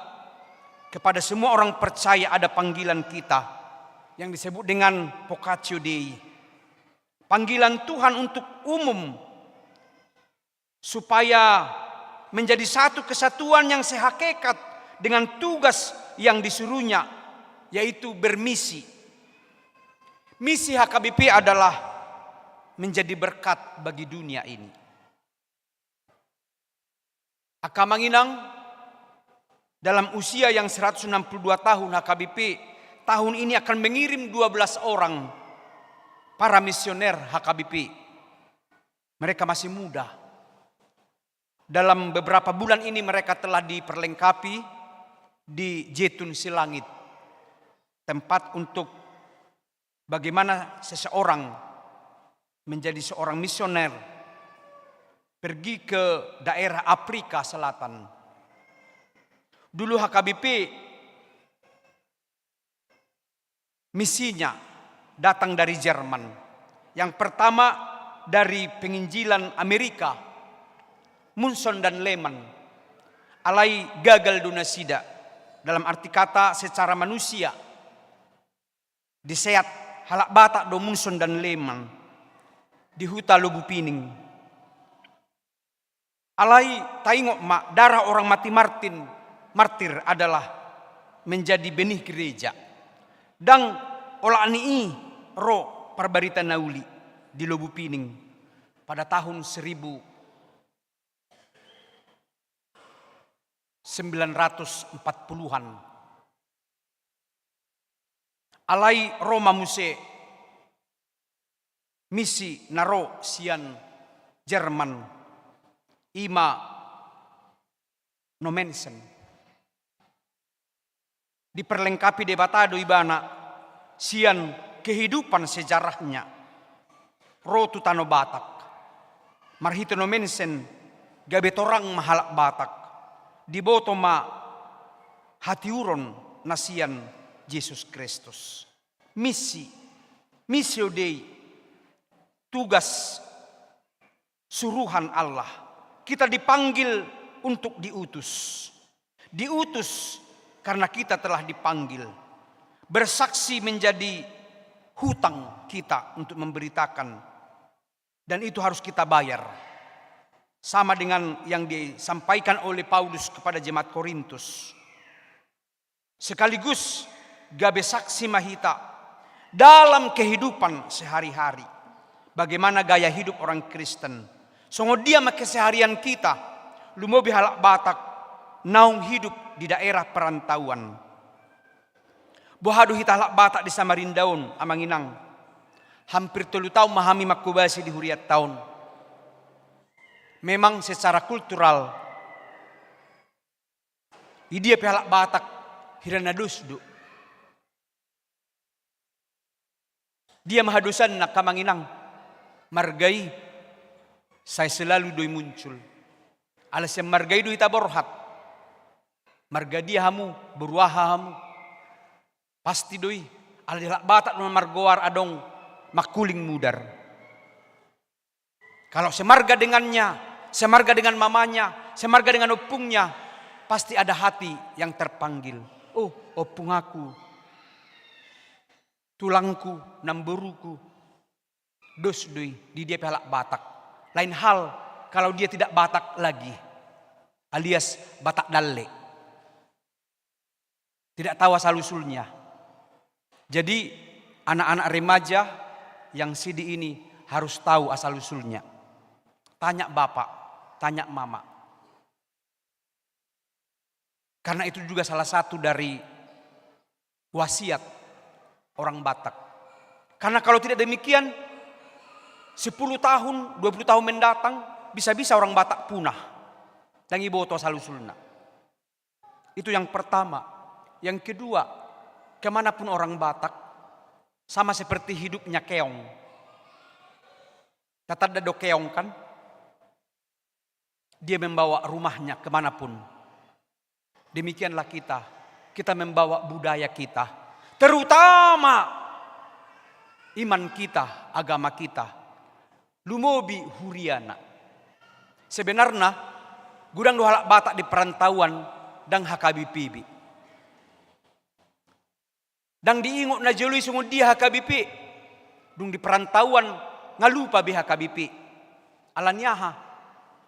kepada semua orang percaya ada panggilan kita yang disebut dengan vocatio Dei. Panggilan Tuhan untuk umum, supaya menjadi satu kesatuan yang sehakikat dengan tugas yang disuruhnya, yaitu bermisi. Misi H K B P adalah menjadi berkat bagi dunia ini. Angka amang inang, dalam usia yang seratus enam puluh dua tahun H K B P, tahun ini akan mengirim dua belas orang para misioner H K B P. Mereka masih muda. Dalam beberapa bulan ini mereka telah diperlengkapi di Jetun Silangit, tempat untuk bagaimana seseorang menjadi seorang misioner pergi ke daerah Afrika Selatan. Dulu H K B P misinya datang dari Jerman. Yang pertama dari penginjilan Amerika, Munson dan Lehman. Alai gagal do nasida, dalam arti kata secara manusia. Diseat halak Batak do Munson dan Lehman di huta Lobupining. Alai taingot ma, darah orang mati martin, martir adalah menjadi benih gereja. Ndang olat ni i ro parbarita na uli di Lobupining pada tahun seribu sembilan ratus empat puluhan. Alai ro ma muse misi na ro sian Jerman, i ma Nommensen. Diperlengkapi Debata do ibana sian kehidupan sejarahnya. Ro tu Tano Batak. Marhite Nommensen gabe torang ma halak Batak. Diboto ma hatiuron na sian Jesus Kristus. Misi, missio Dei, tugas suruhan Allah. Kita dipanggil untuk diutus. Diutus karena kita telah dipanggil. Bersaksi menjadi hutang kita untuk memberitakan, dan itu harus kita bayar. Sama dengan yang disampaikan oleh Paulus kepada jemaat Korintus. Sekaligus gabe saksi ma hita dalam kehidupan sehari-hari. Bagaimana gaya hidup orang Kristen? Songon dia ma keseharian kita, lumobi halak Batak naung hidup di daerah perantauan. Boha do hita halak Batak di Samarinda on, amang inang? Hampir tolu taon ma hami manghobasi di hurianta on. Memang secara kultural, di dia pe halak Batak hira na dos do. Dia ma hadosanna, amang inang? Marga i sai selalu do i muncul. Alai sian marga i do hita borhat. Marga dia hamu, boru aha hamu? Pasti do i. Alai di halak Batak do na margoar adong mangkuling mudar. Kalau semarga dengannya, semarga dengan mamanya, semarga dengan ompungnya, pasti ada hati yang terpanggil. Oh, ompung aku, tulangku, namboruku. Dos do i di dia pe halak Batak. Lain hal kalau dia tidak Batak lagi, alias Batak Dalle. Tidak tahu asal-usulnya. Jadi, anak-anak remaja yang sidi ini harus tahu asal-usulnya. Tanya bapak, tanya mama. Karena itu juga salah satu dari wasiat orang Batak. Karena kalau tidak demikian, sepuluh tahun, dua puluh tahun mendatang, bisa-bisa orang Batak punah. Ndang diboto asal-usulna. Itu yang pertama. Yang kedua, kemanapun orang Batak, sama seperti hidupnya keong. Tatanda do keong, kan? Dia membawa rumahnya kemanapun. Demikianlah kita, kita membawa budaya kita, terutama iman kita, agama kita. Lumobi huriana. Sebenarna, godang do halak Batak di perantauan ndang H K B P be. Ndang diingot na jolo i songon dia H K B P. Dung di perantauan nga lupa be H K B P. Alani aha?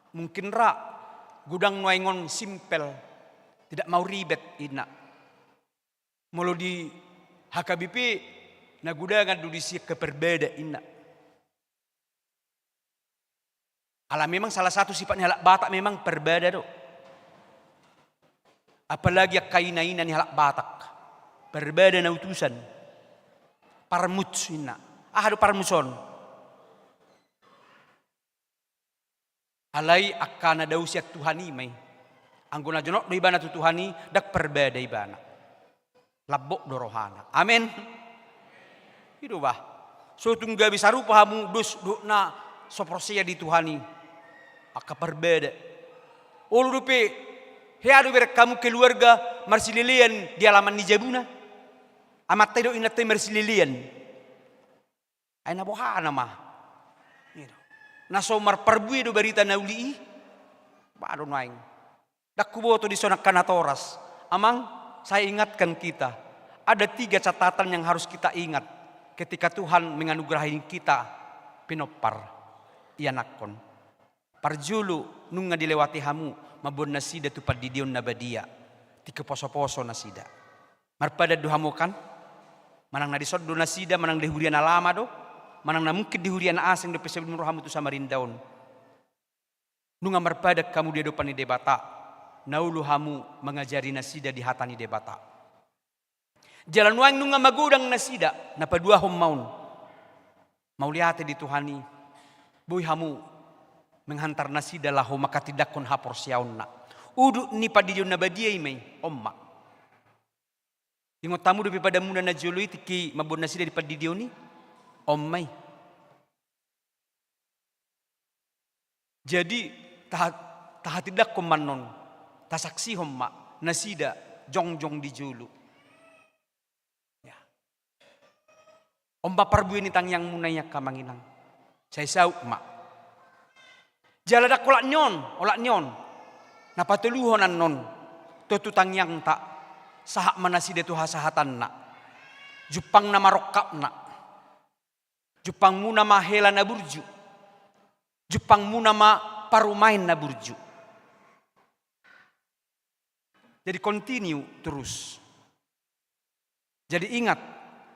Mungkin ra godang nuaeng on simpel, tidak mau ribet, inna. Molo di H K B P, na godangan do disi angka perbada, inna. Ala memang salah satu sifat ni halak Batak memang perbada do. Apalagi angka ina-ina ni halak Batak. Perbada na utusan. Parmuts, inna. Aha do parmuts on? Alai angka na dao sian Tuhan i ma i. Anggo na jonok do ibana tu Tuhan i, ndang perbada ibana. Lambok do rohana. Amen. I do bah. So tung gabe sarupa hamu dos dohot na so porsea di Tuhan i, angka perbada. Olo dope, hea do bereng hamu keluarga marsilelean di alaman ni jabuna? Amanta i dohot inanta i marsilelean. Ai na boha nama. Gitu. Na so marparbue do barita na uli i. Bah do nuaeng. Ndang huboto dison angka natoras. Amang, saya ingatkan kita. Ada tiga catatan yang harus kita ingat ketika Tuhan menganugerahi kita pinompar ianakhon. Parjolo, nunga dilewati hamu mamboan nasida tu pandidion na badia, tingki poso-poso nasida. Marpadan do hamu kan? Manang na dison do nasida, manang di huria na lama do, manang na mungkin di huria na asing dope sebelum ro hamu tu Samarinda on. Nunga marpadan hamu di adopan ni Debata, na olo hamu mangajari nasida di hata ni Debata. Jala nuaeng nunga magodang nasida, na paduahon ma on. Mauliate di Tuhan i, boi hamu menghantar nasida laho manghatindanghon haporseaonna. Udut ni pandidion na badia i ma i, on ma. Ingot hamu dope padanmuna na jolo i tingki mamboan nasida di pandidion i? On ma i. Jadi, taha-, tahatindanghon ma annon, tasaksihon ma nasida jongjong di jolo. Ya. On ma parbue ni tangiangmuna i angka amang inang. Sai saut ma. Jala ndang olat ni on, olat ni on. Na patoluhon annon, tontu tangiangta, sahat ma nasida tu hasahatanna. Jumpangna ma rongkapna. Jumpangmuna ma hela na burju. Jumpangmuna ma parumaen na burju. Jadi continue terus. Jadi ingat,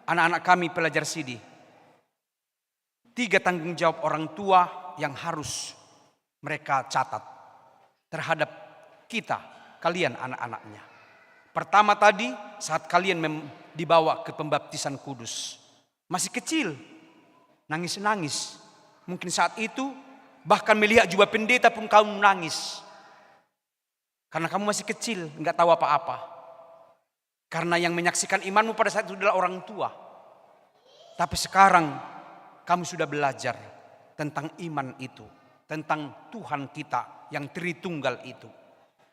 anak-anak kami pelajar sidi, tiga tanggung jawab orang tua yang harus mereka catat terhadap kita, kalian anak-anaknya. Pertama tadi, saat kalian mem-, dibawa ke pembaptisan kudus, masih kecil, nangis-nangis. Mungkin saat itu, bahkan melihat jubah pendeta pun kamu nangis. Karena kamu masih kecil, nggak tahu apa-apa. Karena yang menyaksikan imanmu pada saat itu adalah orang tua. Tapi sekarang kamu sudah belajar tentang iman itu, tentang Tuhan kita yang Tritunggal itu.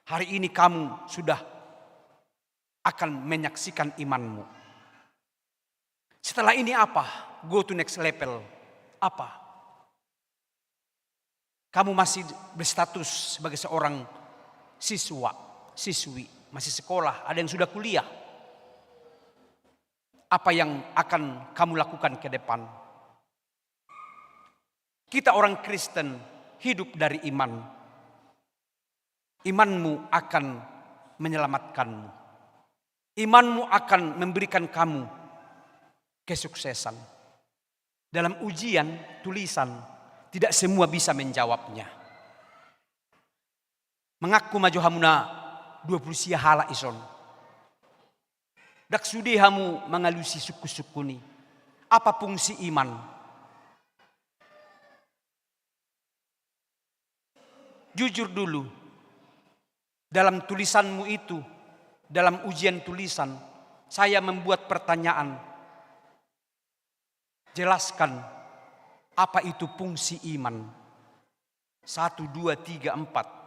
Hari ini kamu sudah akan menyaksikan imanmu. Setelah ini apa? Go to next level. Apa? Kamu masih berstatus sebagai seorang siswa, siswi, masih sekolah, ada yang sudah kuliah. Apa yang akan kamu lakukan ke depan? Kita orang Kristen hidup dari iman. Imanmu akan menyelamatkanmu. Imanmu akan memberikan kamu kesuksesan. Dalam ujian tulisan, tidak semua bisa menjawabnya. Mangaku ma jo hamu na dua pulu sia halak ison. Ndang sude hamu mangalusi sungkun-sungkun i. Apa fungsi iman? Jujur dulu, dalam tulisanmu itu, dalam ujian tulisan, saya membuat pertanyaan. Jelaskan apa itu fungsi iman. Satu, dua, tiga, empat.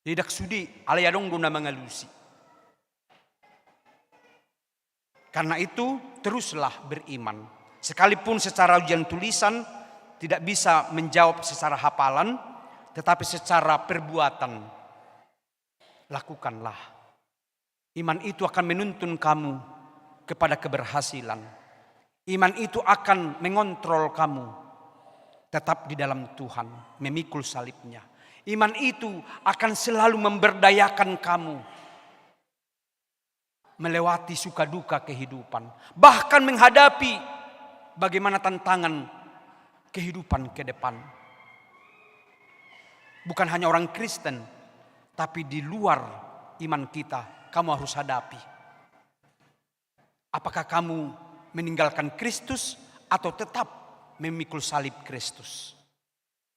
Jadi ndang sude, alai adong do na mangalusi. Karena itu, teruslah beriman. Sekalipun secara ujian tulisan tidak bisa menjawab secara hafalan, tetapi secara perbuatan, lakukanlah. Iman itu akan menuntun kamu kepada keberhasilan. Iman itu akan mengontrol kamu tetap di dalam Tuhan, memikul salibnya. Iman itu akan selalu memberdayakan kamu melewati suka duka kehidupan, bahkan menghadapi bagaimana tantangan kehidupan ke depan. Bukan hanya orang Kristen, tapi di luar iman kita, kamu harus hadapi. Apakah kamu meninggalkan Kristus atau tetap memikul salib Kristus?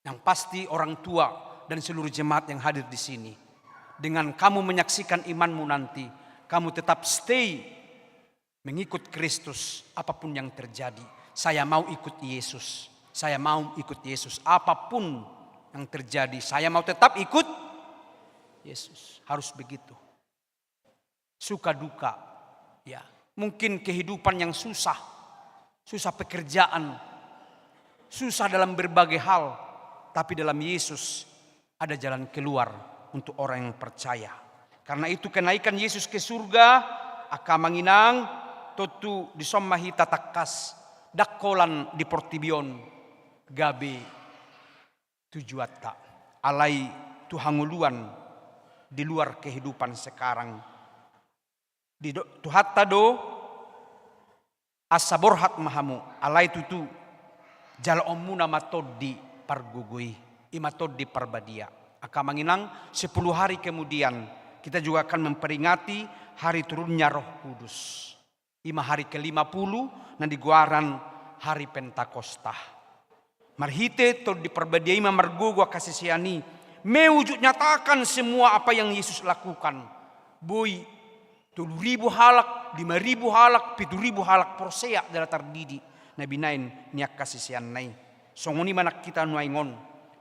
Yang pasti orang tua dan seluruh jemaat yang hadir di sini, dengan kamu menyaksikan imanmu nanti, kamu tetap stay mengikut Kristus apapun yang terjadi. Saya mau ikut Yesus. Saya mau ikut Yesus. Apapun yang terjadi, saya mau tetap ikut Yesus. Harus begitu. Suka duka, ya. Mungkin kehidupan yang susah, susah pekerjaan, susah dalam berbagai hal, tapi dalam Yesus ada jalan keluar untuk orang yang percaya. Karena itu, kenaikan Yesus ke surga, angka amang inang, tontu dison ma hita tangkas, ndang holan di portibi on gabe tujuanta, alai tu hangoluan di luar kehidupan sekarang. Di do-, Tuhanta do, asa borhat ma hamu, alai tutu jaloonmuna ma Tondi pargogoi, i ma Tondi Parbadia. Angka amang inang, sepuluh hari kemudian kita juga akan memperingati hari turunnya Roh Kudus. I ma hari kelima puluh na digoaran hari Pentakosta. Marhite Tondi Parbadia i ma margogo angka sisean i, meujud nyatakan semua apa yang Yesus lakukan. Boi tolu ribu halak, lima ribu halak, pitu ribu halak porsea jala tardidi na binaen ni angka siseanna i. Songon i ma nang hita nuaeng on.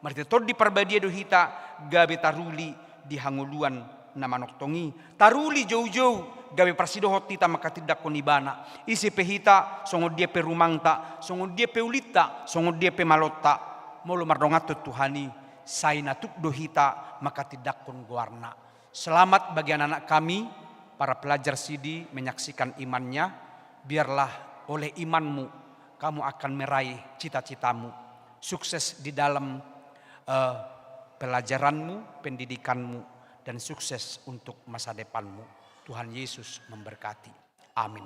Marhite Tondi Parbadia do hita gabe taruli di hangoluan na manongtong i. Taruli joujou gabe parsidohot hita manghatindanghon Ibana. Ise pe hita, songon dia pe rumangta, songon dia pe ulinta, songon dia pe malonta, molo mardonganhon Tuhan i, sai na tuk do hita manghatindanghon goarna. Selamat bagi anak-anak kami, para pelajar sidi menyaksikan imannya. Biarlah oleh imanmu kamu akan meraih cita-citamu. Sukses di dalam, eh, pelajaranmu, pendidikanmu, dan sukses untuk masa depanmu. Tuhan Yesus memberkati. Amin.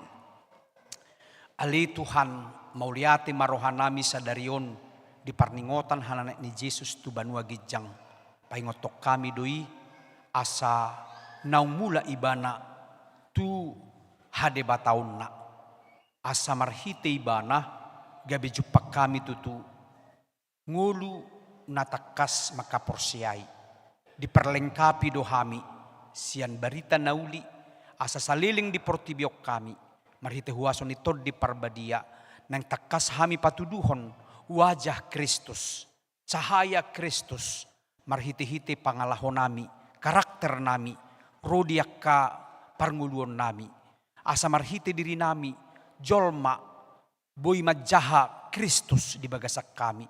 Ale Tuhan, mauliate ma rohanami sadari on di parningotan hananek ni Jesus tu banua ginjang. Paingothon hami do i asa naung mulak ibana tu hadebataonna. Asa marhite ibana gabe jumpang hami tutu ngolu na tangkas mangkaporseai. Diperlengkapi do hami sian barita na uli, asa saleleng di portibi on hami, marhite huaso ni Tondi Parbadia, naeng tangkas hami patuduhon wajah Kristus, cahaya Kristus, marhite-hite pangalahonami, karakternami, ro di angka parngoluonnami. Asa marhite dirinami, jolma boi manjaha Kristus di bagasan hami.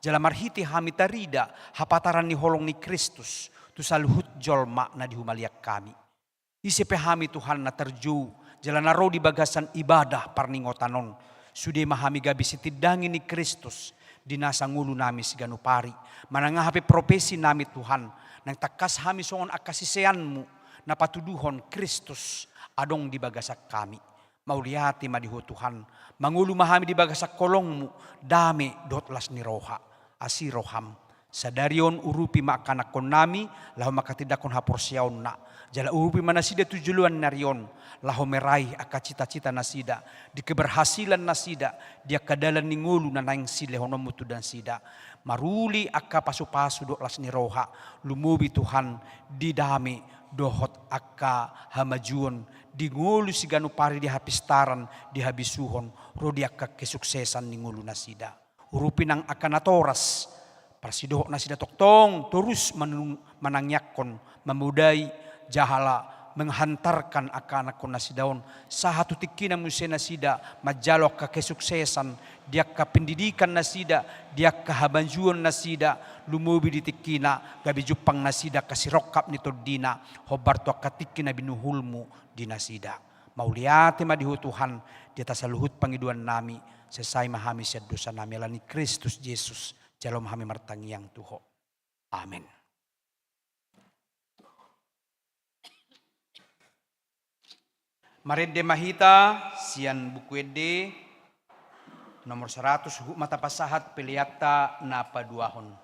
Jala marhite hami tarida hapataran ni holong ni Kristus tu saluhut jolma na di humaliang hami. Ise pe hami Tuhan na tarjou jala na ro di bagasan ibadah parningotan on, sude ma hami gabe sitindangi ni Kristus di nasa ngolunami siganup ari. Manang aha pe profesinami Tuhan, naeng tangkas hami songon angka siseanmu na patuduhon Kristus adong di bagasan hami. Mauliate ma di Ho Tuhan, mangolu ma hami di bagasan holongmu, dame dohot las ni roha. Asi roham. Sadari on urupi ma angka anakkonnami laho manghatindanghon haporseaonna. Jala urupi ma nasida tu joloan ni ari on laho meraih angka cita-cita nasida, di keberhasilan nasida, di angka dalan ni ngolu na naeng silehononmu tu nasida. Maruli angka pasu-pasu dohot las ni roha, lumobi Tuhan di dame dohot angka hamajuon, di ngolu siganup ari, di hapistaran, di habisuhon, ro di angka kesuksesan ni ngolu nasida. Urupi nang angka natoras, parsidohot nasida tongtong torus manung-, manangiangkon, mamodai, jala menghantarkan angka anakkon nasida on sahat tu tingkina muse nasida manjalo angka kesuksesan di angka pendidikan nasida, di angka hamajuon nasida, lumobi di tingkina gabe jumpang nasida angka sirongkap ni tondina, hombar tu angka tingki na binuhulmu di nasida. Mauliate ma di Ho Tuhan, di atas saluhut pangidoannami, sesai ma hami sian dosanami ala ni Kristus Jesus, jalo ma hami martangiang tu Ho. Amen. Marende ma hita sian Buku Ende nomor saratus, huhut ma tapasahat peleanta na paduahon.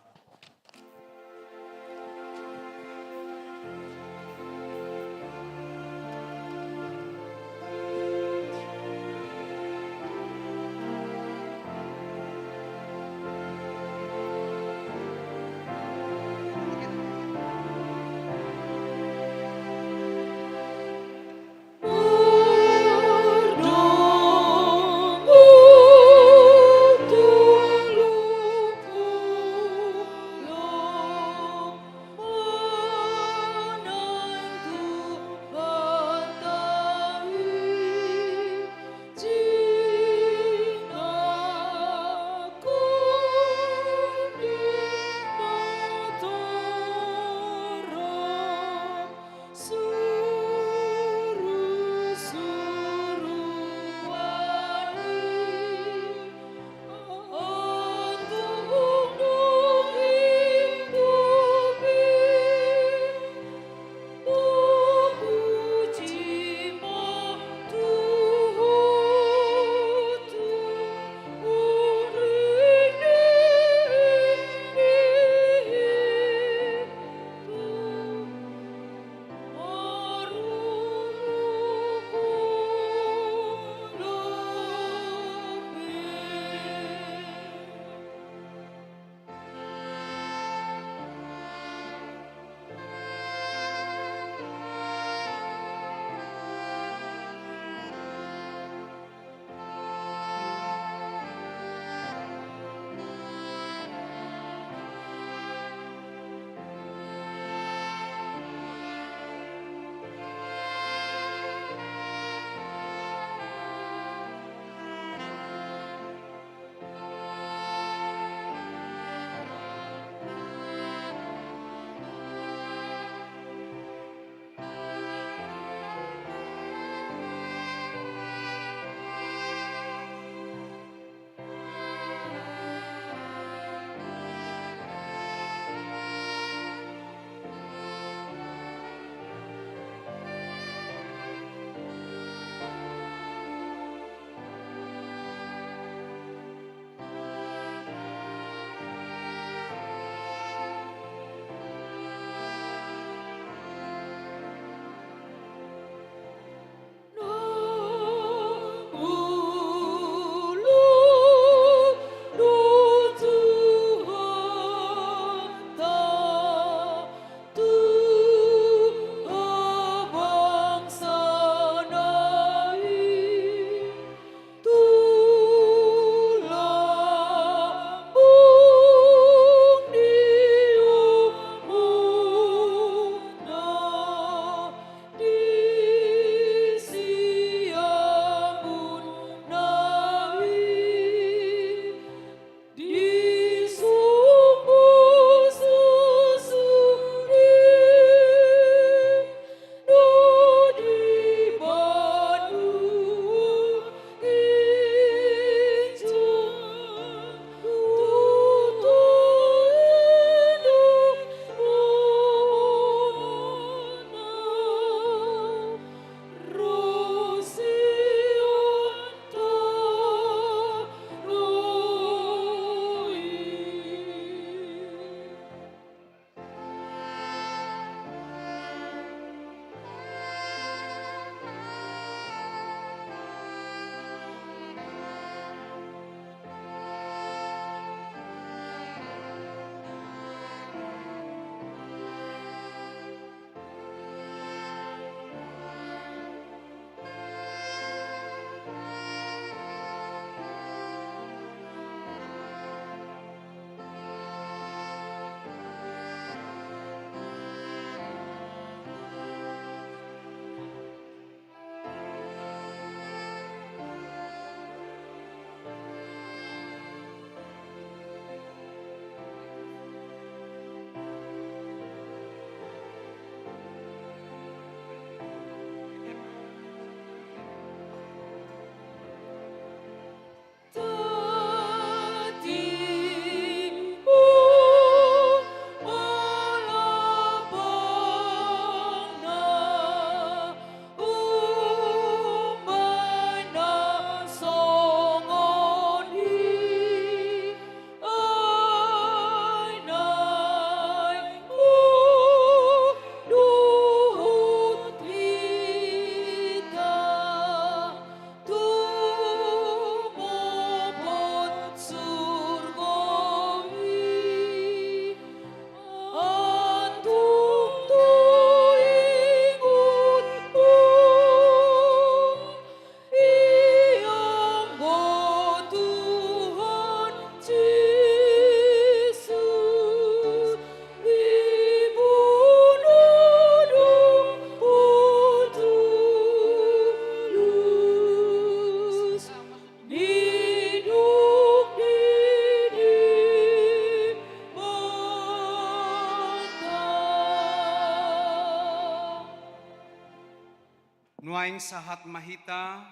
Nuaeng sahat ma hita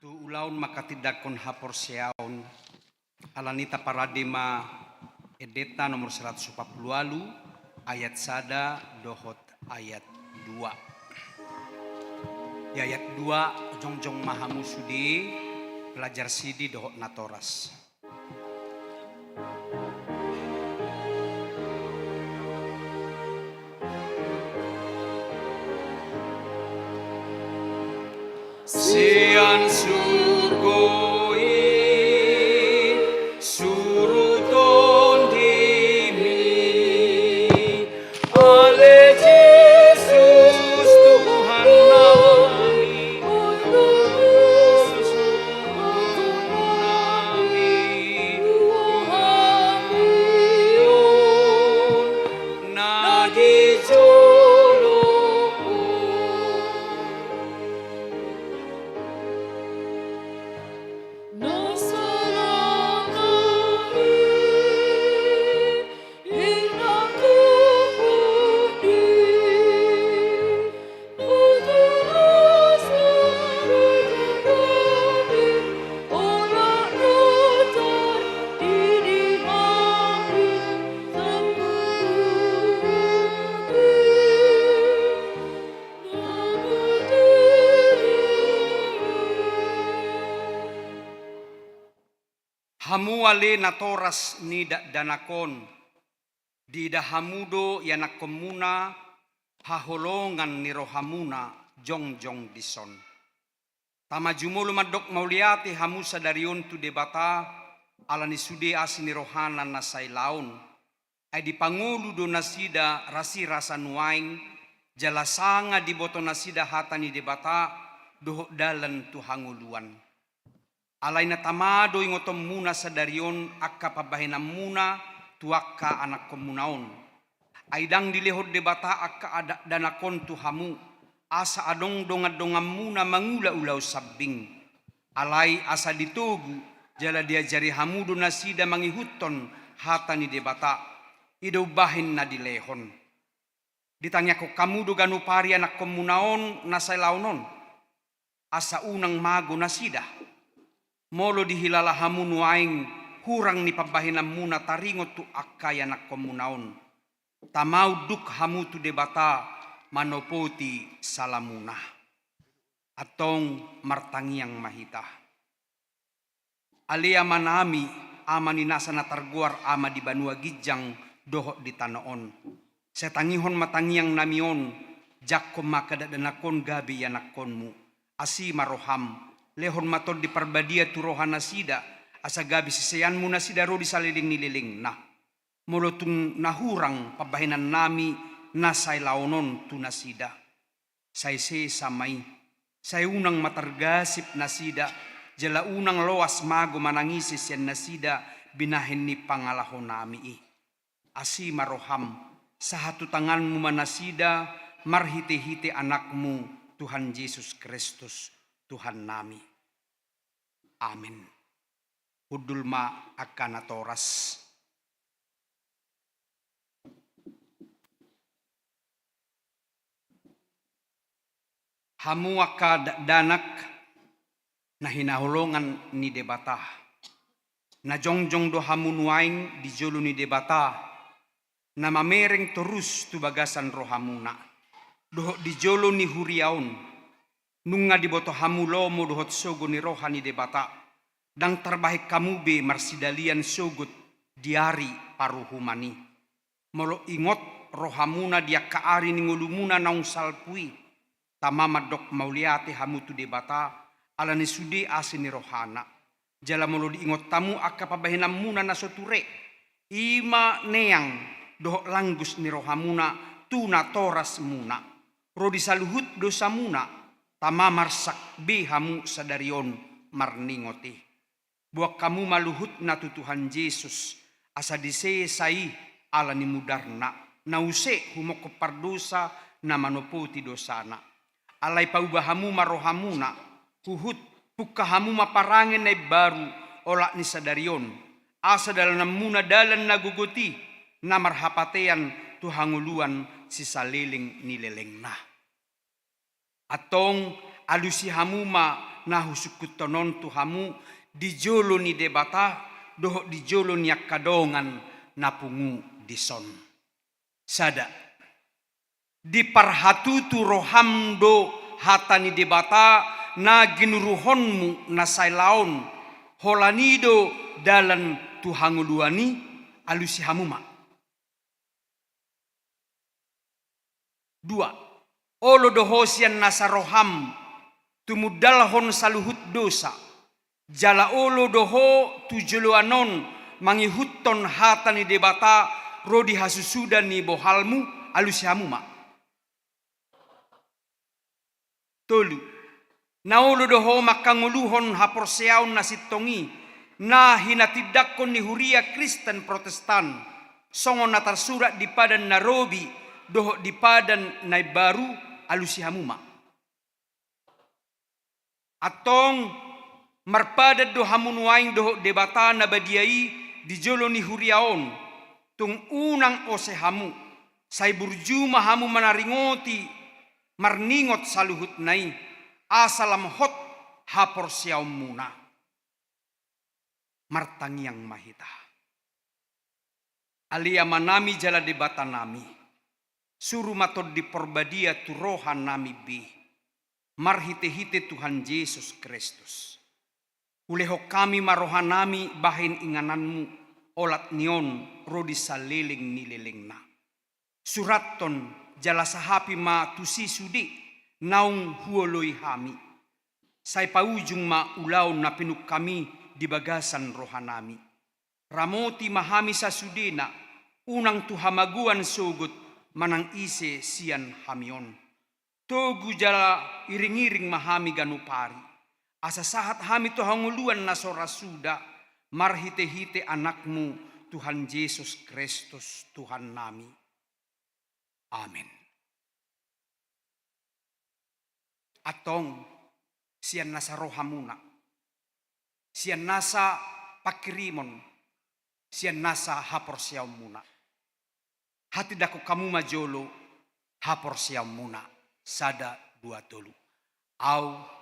tu ulaon manghatindanghon haporseaon. Alani i taparade ma Endenta nomor seratus opat pulu ualu, ayat sada dohot ayat dua. Di ayat dua, jongjong ma hamu sude, pelajar sidi dohot natoras. Sian surgo i surut tondimi, ale Jesus Tuhan nami, na di jolo. Hamu ale natoras ni dakdanak on, diida hamu do ianakkonmuna haholongan ni rohamuna jongjong dison. Tama jumolo mandok mauliate hamu sadari on tu Debata, ala ni sude asi ni rohana na sai laon. Ai dipangolu do nasida rasirasa nuaeng, jala sanga diboto nasida hata ni Debata, dohot dalan tu hangoluan. Alai na tama do ingotonmuna sadari on angka pambahenanmuna tu angka anakkonmuna on. Ai ndang dilehon Debata angka dakdanak on tu hamu, asa adong dongandonganmuna mangula ulaon sambing. Alai asa ditogu, jala diajari hamu do nasida mangihuthon hata ni Debata, i do umbahen na dilehon. Ditangiangkon hamu do ganup ari anakkonmuna on na sai laon on, asa unang mago nasida. Molo dihilala hamu nuaeng hurang ni pambahenanmuna taringot tu angka ianakkonmuna on, tama unduk hamu tu Debata manopoti salamuna. Antong martangiang ma hita. Ale Amanami, Ama ni nasa na targoar Ama di banua ginjang dohot di tano on. Sai tangihon ma tangiangnami on, jangkon ma angka dakdanak on gabe ianakkonmu. Asi ma roham, lehon ma Tondi Parbadia tu roha nasida, asa gabe siseanmu nasida ro di saleleng ni lelengna. Molo tung na hurang pambahenannami na sai laon on tu nasida, sai sesa ma i, sai unang ma targasip nasida, jala unang loas mago manang ise sian nasida binahen ni pangalahonami i. Asi ma roham, sahat tu tanganmu ma nasida, marhitehite Anakmu, Tuhan Jesus Kristus, Tuhannami. Amen. Hundul ma angka natoras. Hamu angka dakdanak na hinaholongan ni Debata, na jongjong do hamu nuaeng di jolo ni Debata, na mamereng torus tu bagasan rohamuna, dohot di jolo ni huria on. Nunga diboto hamu lomo dohot sogo ni roha ni Debata, ndang tarbahen hamu be marsidalian sogot di ari paruhuman i. Molo ingot rohamuna di angka ari ni ngolumuna naung salpu i, tama mandok mauliate hamu tu Debata, ala ni sude asi ni rohana. Jala molo diingot hamu angka pambahenanmuna na so ture, i ma neang dohot langgus ni rohamuna tu natorasmuna. Ro di saluhut dosamuna, tama marsak be hamu sadari on marningot i. Boan hamu ma luhutna tu Tuhan Jesus, asa disesa i ala ni mudarna, na use humongkop pardosa na manopoti dosana. Alai pauba hamu ma rohamuna, huhut pungka hamu ma parange na imbaru olat ni sadari on, asa dalananmuna dalan na gogot i, na marhapatean tu hangoluan sisaleleng ni lelengna. Antong Alusi hamu ma na husungkunhon on tu hamu di jolo ni Debata dohot di jolo ni angka dongan na pungu dison. Sada. Diparhatutu roham do hata ni Debata na ginuruhonmu na sai laon, holan i do dalan tu hangoluan i, alusi hamu ma. Dua. Olo do ho sian nasa roham tumundalhon saluhut dosa, jala olo do ho tu joloan on mangihuthon hata ni Debata ro di hasusuda ni bohalmu, alusi hamu ma. Tolu. Na olo do ho manghangoluhon haporseaon na sintong i, na hinatindangkon ni huria Kristen Protestan, songon na tarsurat di Padan na Robi dohot di Padan na Imbaru, alusi hamu ma. Antong, marpadan do hamu nuaeng dohot Debata na badia i di jolo ni huria on, tung unang ose hamu, sai burju ma hamu manaringoti, marningot saluhutna i, asa lam hot haporseaonmuna. Martangiang ma hita. Ale Amanami jala Debatanami, suru ma Tondi Porbadia tu rohanami be, marhitehite Tuhan Jesus Kristus. Ulehon hami ma rohanami bahen ingananmu, olat ni on ro di saleleng ni lelengna. Surathon jala sahapi ma tusi sude naung huoloi hami. Sai paujung ma ulaon na pinungka i di bagasan rohanami. Ramoti ma hami sasudena, unang tu hamagoan sogot manang ise sian hami on. Togu jala iringiring ma hami ganup ari, asa sahat hami tu hangoluan na so ra suda, marhitehite Anakmu Tuhan Jesus Kristus Tuhannami. Amen. Antong, sian nasa rohamuna, sian nasa pangkirimon, sian nasa haporseaonmuna. Hatindangkon hamu ma jolo haporseaonmuna. Sada, dua, tolu. Au.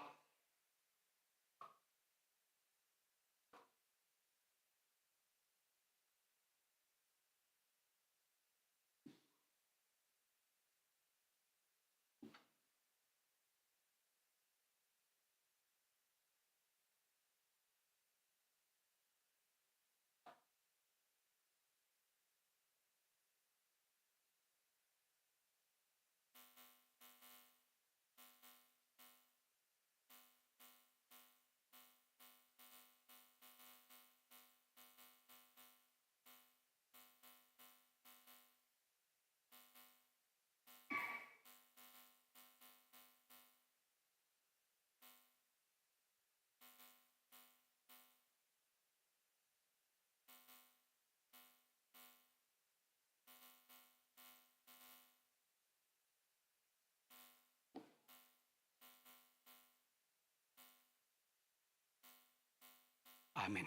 Amen.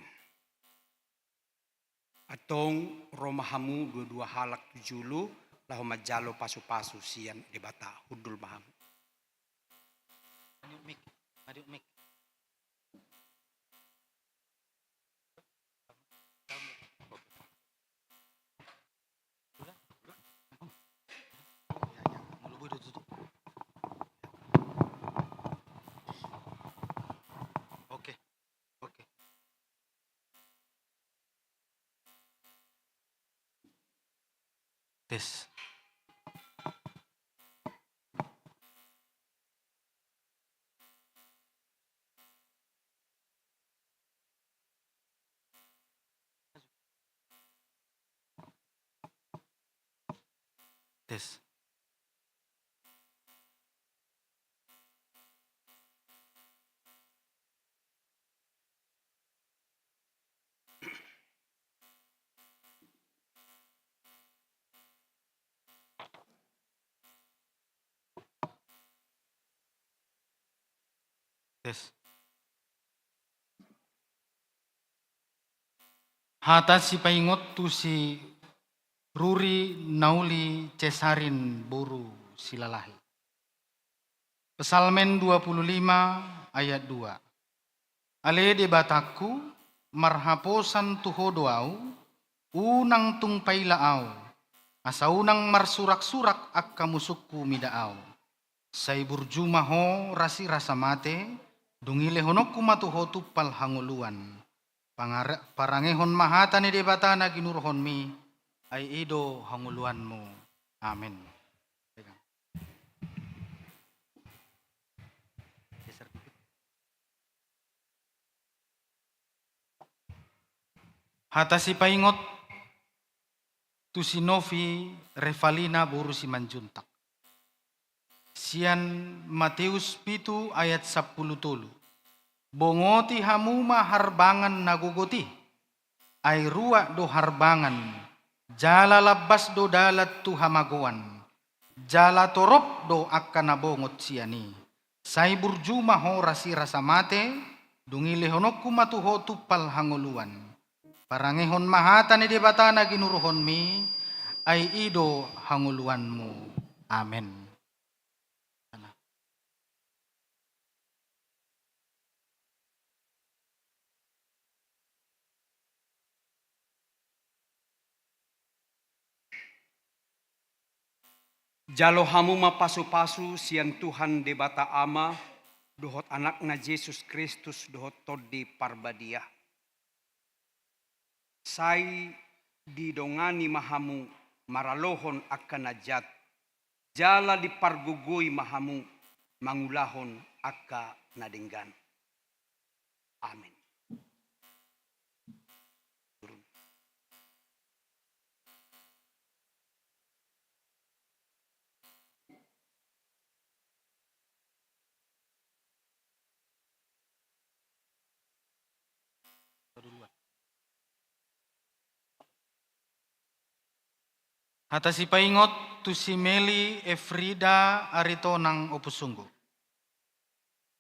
Antong ro ma hamu dua-dua halak tu jolo, laho manjalo pasu-pasu sian Debata. Hundul ma hamu. Madiuk mik, madiuk mik. Oke. Oke. Tes. Tes. Tes. Hata sipaingot tu si Ruri na uli Cesarin boru Silalahi. Psalmen dua puluh lima ayat dua. Ale Debatangku, marhaposan tu Ho do ahu, unang tung paila ahu, asa unang marsurak-surak angka musungku mida ahu. Sai burju ma Ho rasirasa mate, dung i lehononku ma tu Ho tumpal hangoluan. Pangare-, parangehon ma hata ni Debata na ginuruhonmi, ai i do hangoluanmu. Amen. Hata sipaingot tu si Novi Revalina boru Simanjuntak. Sian Mateus pitu ayat sampulu tolu. Bongoti hamu ma harbangan na gogot i. Ai ruak do harbangan, jala lambas do dalan tu hamagoan, jala torop do angka na bongot sian i. Sai burju ma Ho rasirasa mate, dung i lehononku ma tu Ho tumpal hangoluan. Parangehon ma hata ni Debata na ginuruhonmi, ai i do hangoluanmu. Amen. Jalo hamu ma pasu-pasu sian Tuhan Debata Ama, dohot Anakna Jesus Kristus, dohot Tondi Parbadia. Sai didongani ma hamu maralohon angka na jat, jala dipargogoi ma hamu mangulahon angka na denggan. Amen. Hata sipaingot tu si Meli Efrida Aritonang Ompusunggu.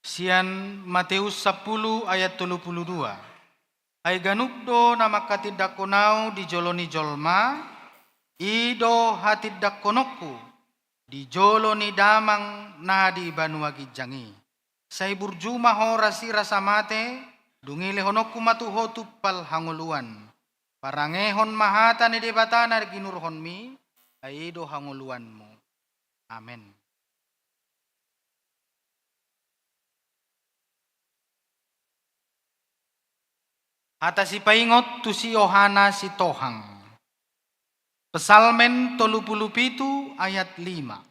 Sian Mateus sampulu ayat tolu pulu dua. Ai ganup do na manghatindanghon ahu di jolo ni jolma, i do hatindangkononku di jolo ni Damang na di banua ginjang i. Sai burju ma Ho rasirasa mate, dung i lehononku ma tu Ho tumpal hangoluan. Parangehon ma hata ni Debata na ginuruhonmi, ai i do hangoluanmu. Amen. Hata sipaingot tu si Yohanes Sitohang. Psalmen tolu pulu pitu ayat lima.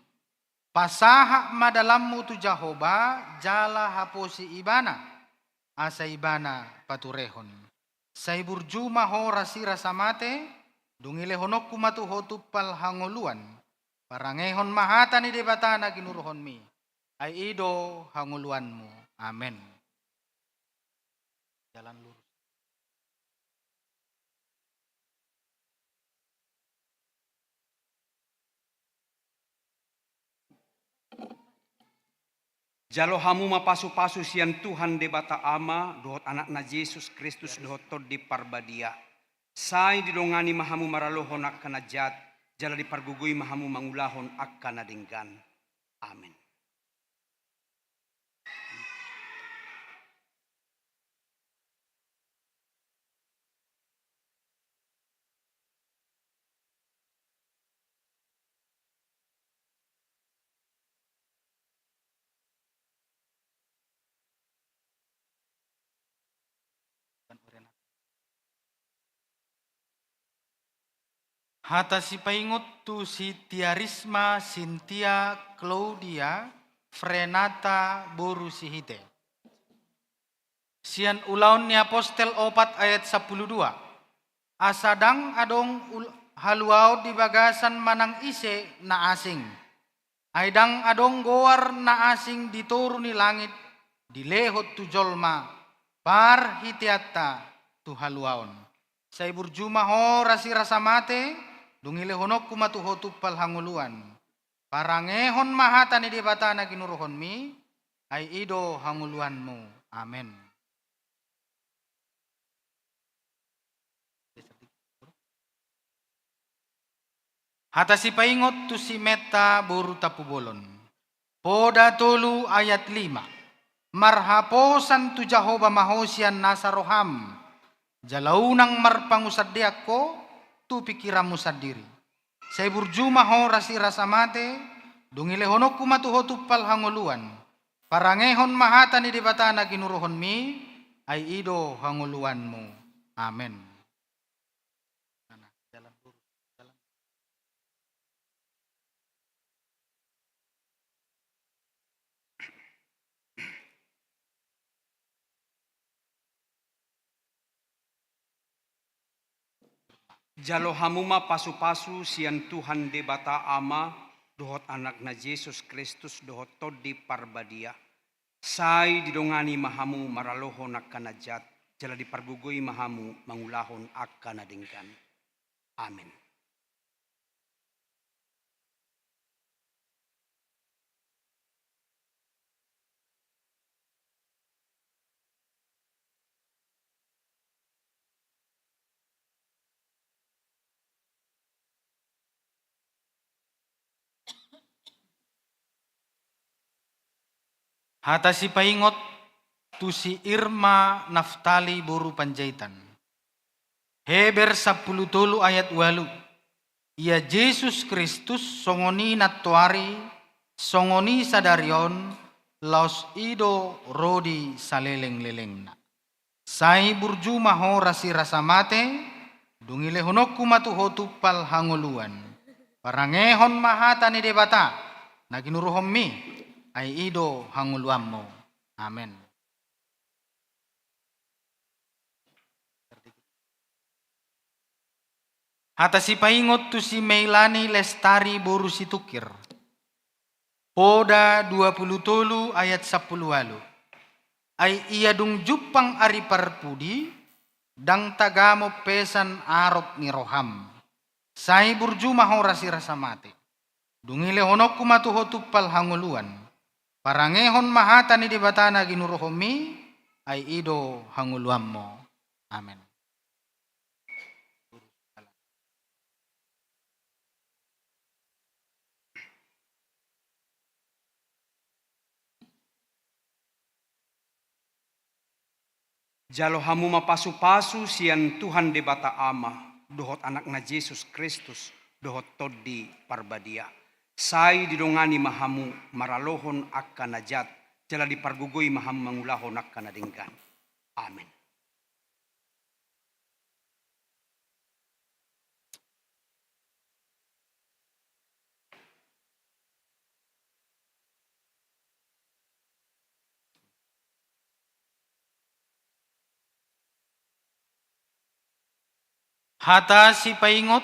Pasahat ma dalanmu tu Jahowa, jala haposi Ibana, asa Ibana paturehon. Sai burju ma Ho rasirasa mate, dung i lehononku ma tu Ho tumpal hangoluan. Parangehon ma hata ni Debata na ginuruhonmi, ai i do hangoluanmu. Amen. Jalan lurus. Jalo hamu ma pasu-pasu sian Tuhan Debata Ama, dohot Anakna Jesus Kristus, dohot Tondi Parbadia. Sai didongani ma hamu maralohon angka na jat, jala dipargogoi ma hamu mangulahon angka na denggan. Amen. Hata sipaingot tu si Tiarisma Sintia Claudia Frenata boru Sihite. Sian Ulaon ni Apostel opat ayat sampulu dua. Asa ndang adong ul-, haluaon di bagasan manang ise na asing. Ai ndang adong goar na asing di toru ni langit dilehon tu jolma, parhiteanta tu haluaon. Sai burju ma Ho rasirasa mate, dung i lehononku ma tu Ho tumpal hangoluan. Parangehon ma hata ni Debata na ginuruhonmi, ai i do hangoluanmu. Amen. Hata sipaingot tu si Metta boru Tampubolon. Poda tolu ayat lima. Marhaposan tu Jahowa ma ho sian nasa roham, jala unang marpangusandean ho tu pingkiranmu sandiri. Sai burju ma ho rasirasa mate, dung i lehononku ma tu ho tumpal hangoluan. Parangehon ma hata ni Debata na ginuruhonmi, ai i do hangoluanmu. Amen. Jalo hamu ma pasupasu sian Tuhan Debata Ama, dohot Anakna Jesus Kristus, dohot Tondi Parbadia. Sai didongani ma hamu maralohon angka na jat, jala dipargogoi ma hamu mangulahon angka na denggan. Amen. Hata sipaingot tu si Irma Naftali boru Panjaitan. Heber sampulu tolu ayat ualu. Ia Jesus Kristus songon i nantoari, songon i sadari on, laos i do ro di salelenglelengna. Sai burju ma ho rasirasa mate, dung i lehononku ma tu ho tumpal hangoluan. Parangehon ma hata ni Debata na ginuruhonmi, ai i do hangoluanmu. Amen. Hata sipaingot tu si Meilani Lestari boru Situngkir. Poda dua pulu tolu ayat sampulu ualu. Ai ia dung jumpang ari parpudi, ndang tagamon pesan arop ni roham. Sai burju ma ho rasirasa mate. Dung i lehononku ma tu ho tumpal hangoluan. Parangehon ma hata ni Debata na ginuruhonmi, ai i do hangoluanmu. Amen. Jalo hamu ma pasupasu sian Tuhan Debata Ama, dohot Anakna Jesus Kristus, dohot Tondi Parbadia. Sai didongani ma hamu maralohon angka na jat, jala dipargogoi ma hamu mangulahon angka na denggan. Amen. Hata sipaingot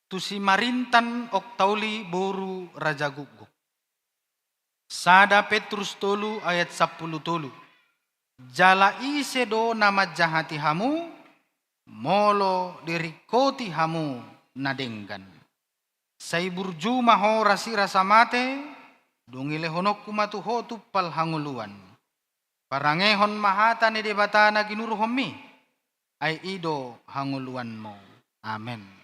tu si Marintan Oktauli boru Rajagukguk. Sada Petrus tolu ayat sampulu tolu. Jala ise do na manjahati hamu, molo diringkoti hamu na denggan? Sai burju ma ho rasirasa mate, dung i lehononku ma tu ho tumpal hangoluan. Parangehon ma hata ni Debata na ginuruhonmi, ai i do hangoluanmu. Amen.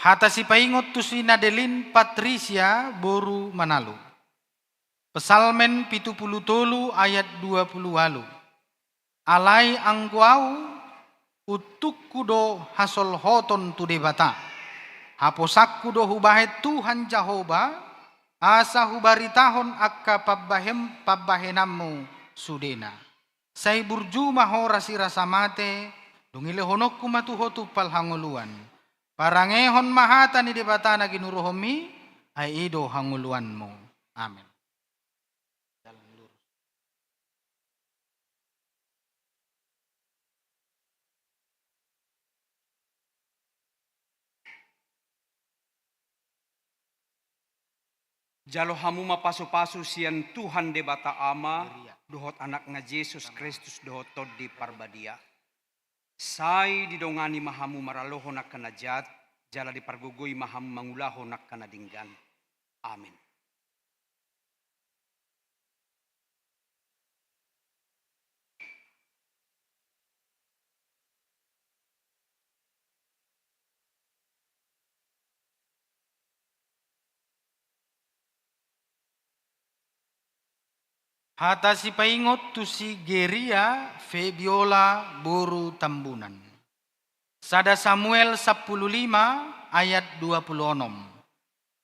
Hata sipaingot tu si Nadelin Patrisia boru Manalu. Psalmen pitu pulu tolu ayat dua pulu ualu. Alai anggo au, untungku do hasolhoton tu Debata. Haposanku do hubahen Tuhan Jahowa, asa hubaritahon angka pambahen-, pambahenanmu sudena. Sai burju ma ho rasirasa mate, dung i lehononku ma tu ho tumpal hangoluan. Parangehon ma hata ni Debata na ginuruhonmi, ai i do hangoluanmu. Amen. Jalo hamu ma pasupasu sian Tuhan Debata Ama, dohot Anakna Jesus Kristus, dohot Tondi Parbadia. Sai didongani ma hamu maralohon angka na jat, jala dipargogoi ma hamu mangulahon angka na denggan. Amen. Hata sipaingot tu si Geria Febiola boru Tambunan. Sada Samuel sampulu lima ayat dua pulu onom.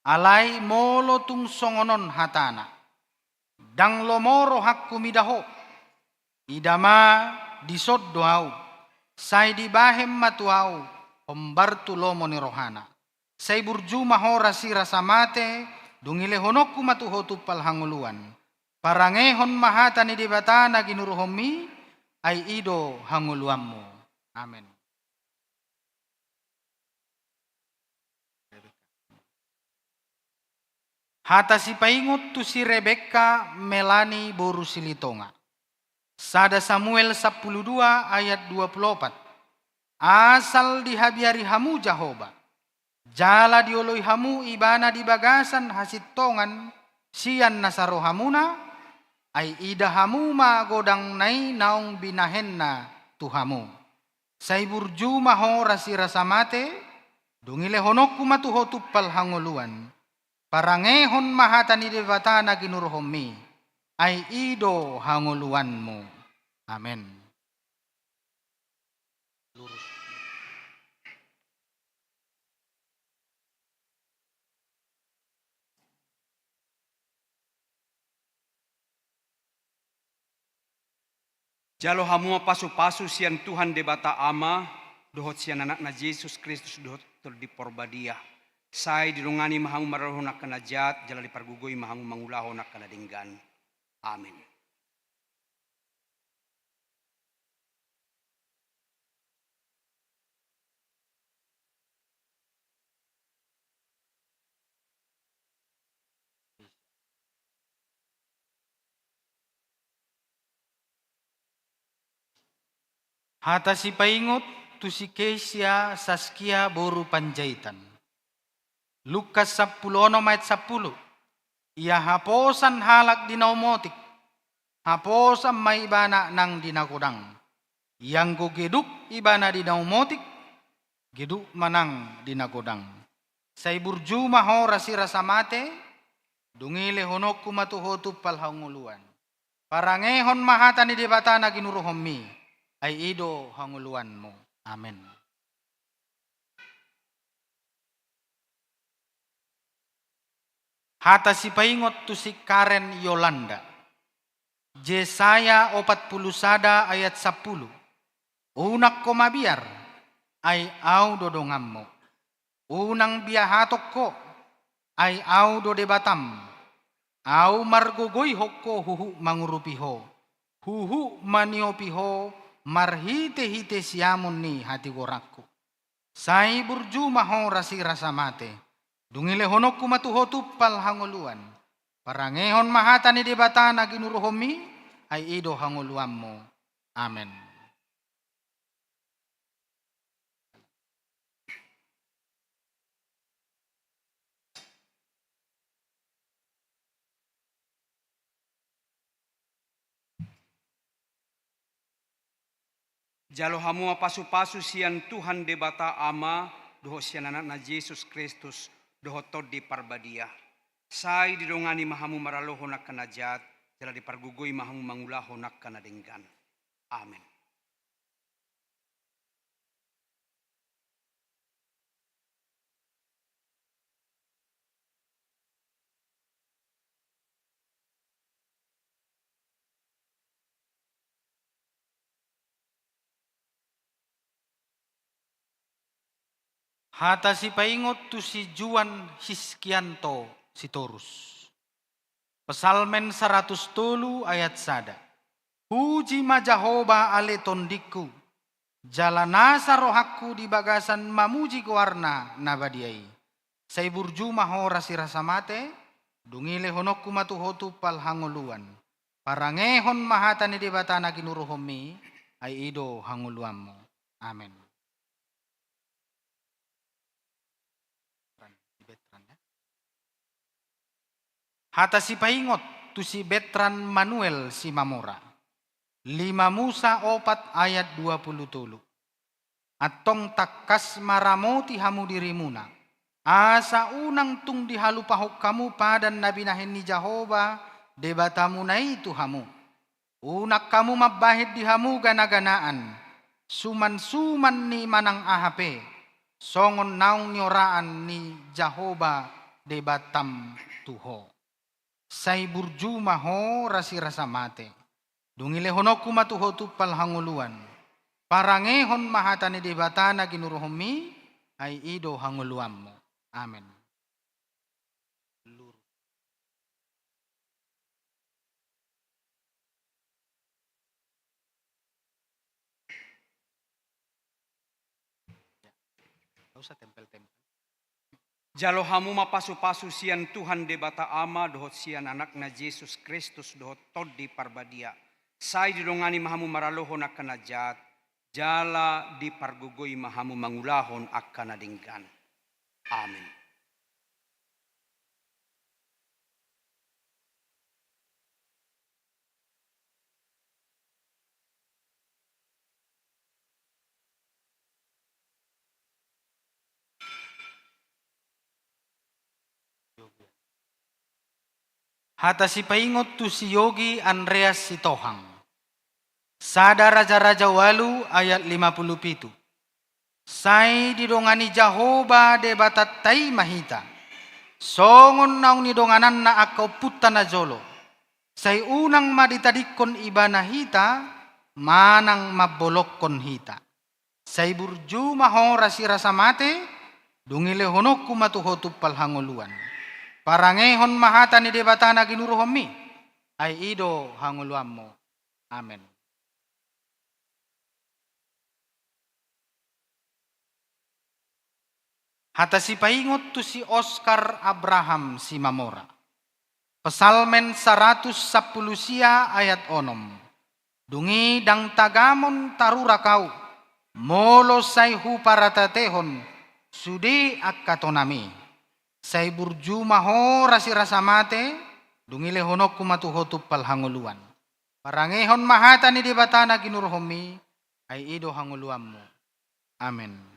Alai molo tung songon on hatana, ndang lomo rohangku mida ho. Ida ma, dison do ahu, sai dibahen ma tu ahu hombar tu lomo ni rohana. Sai burju ma ho rasirasa mate, dung ilehononku ma tu ho tumpal hangoluan. Parangehon ma hata ni Debata na ginuruhonmi, ai i do hangoluanmu. Amen. Hata sipaingot tu si Rebekka Melani boru Silitonga. Sada Samuel sampulu dua ayat dua pulu opat. Asal dihabiari hamu Jahowa, jala dioloi hamu Ibana di bagasan hasintongan sian nasa rohamuna, ai ida hamu ma godangna i naung binahenna tu hamu. Sai burju ma ho rasirasa mate, dung ilehononku ma tu ho tumpal hangoluan. Parangehon ma hata ni Debata na ginuruhonmi, ai i do hangoluanmu. Amen. Lurus. Jalo hamu ma pasupasu sian Tuhan Debata Ama, dohot sian Anakna Jesus Kristus, dohot Tondi Porbadia. Sai didongani ma hamu maralohon angka na jat, jala dipargogoi ma hamu mangulahon angka na denggan. Amen. Hata sipaingot tu si Kesia Saskia boru Panjaitan. Lukas sampulu onom ayat sampulu. Ia haposan halak di na umotik, haposan ma ibana nang di na godang. Ianggo geduk ibana di na umotik, geduk ma nang di na godang. Sai burju ma ho rasirasa mate, dung ilehononku ma tu ho tumpal hangoluan. Parangehon ma hata ni Debata na ginuruhonmi, ai i do hangoluanmu. Amen. Hata sipaingot tu si Karen Yolanda. Jesaya opat pulu sada ayat sampulu. Unang ho mabiar, ai ahu do donganmu. Unang biahaton ho, ai ahu do Debatam. Ahu margogoihon ho huhut mangurupi ho, huhut maniopi ho marhitehite siamun ni hatigoranku. Sai burju ma ho rasirasa mate, dung ilehononku ma tu ho tumpal hangoluan. Parangehon ma hata ni Debata na ginuruhonmi, ai i do hangoluanmu. Amen. Jalo hamu ma pasupasu sian Tuhan Debata Ama, dohot sian Anakna Jesus Kristus, dohot Tondi Parbadia. Sai didongani ma hamu maralohon angka na jat, jala dipargogoi ma hamu mangulahon angka na denggan. Amen. Hata sipaingot tu si Juan Hiskianto Sitorus. Psalmen saratus tolu ayat sada. Puji ma Jahowa ale tondingku, jala nasa rohangku di bagasan mamuji goarna na badia i. Sai burju ma ho rasirasa mate, dung ilehononku ma tu ho tumpal hangoluan. Parangehon ma hata ni Debata na ginuruhonmi, ai i do hangoluanmu. Amen. Hata sipaingot tu si Betran Manuel Simamora. Lima Musa opat ayat dua pulu tolu. Antong tangkas ma ramoti hamu dirimuna, asa unang tung dihalupahon hamu padan na binahen ni Jahowa Debatamuna i tu hamu. Unang hamu mambahen di hamu ganaganaan, sumansuman ni manang aha pe, songon naung nioraan ni Jahowa Debatam tu ho. Sai burju ma ho rasirasa mate. Dung i lehononku ma tu ho tumpal hangoluan. Parangehon ma hata ni Debata na ginuruhonmi, ai i do hangoluanmu. Amen. Jalo hamu ma pasupasu sian Tuhan Debata Ama dohot sian Anakna Jesus Kristus dohot Tondi Parbadia. Sai didongani ma hamu maralohon angka na jat, jala dipargogoi ma hamu mangulahon angka na denggan. Amen. Hata sipaingot tu si Yogi Andreas Sitohang. Sada Raja-raja ualu ayat lima pulu pitu. Sai didongani Jahowa Debatanta i ma hita, songon naung nidongananna angka ompunta najolo. Sai unang ma ditadingkon Ibana hita, manang mambolongkon hita. Sai burju ma ho rasirasa mate, dung i lehononku ma tu ho tumpal hangoluan. Parangehon ma hata ni Debata na ginuruhonmi, ai i do hangoluanmu. Amen. Hata sipaingot tu si Oskar Abraham Simamora. Psalmen saratus sampulu sia ayat onom. Dung i ndang tagamon tarurak ahu, molo sai huparateatehon sude angka tonami. Sai burju ma ho rasirasa mate, dung i lehononku ma tu ho tumpal hangoluan. Parangehon ma hata ni Debata na ginuruhonmi, ai i do hangoluanmu. Amen.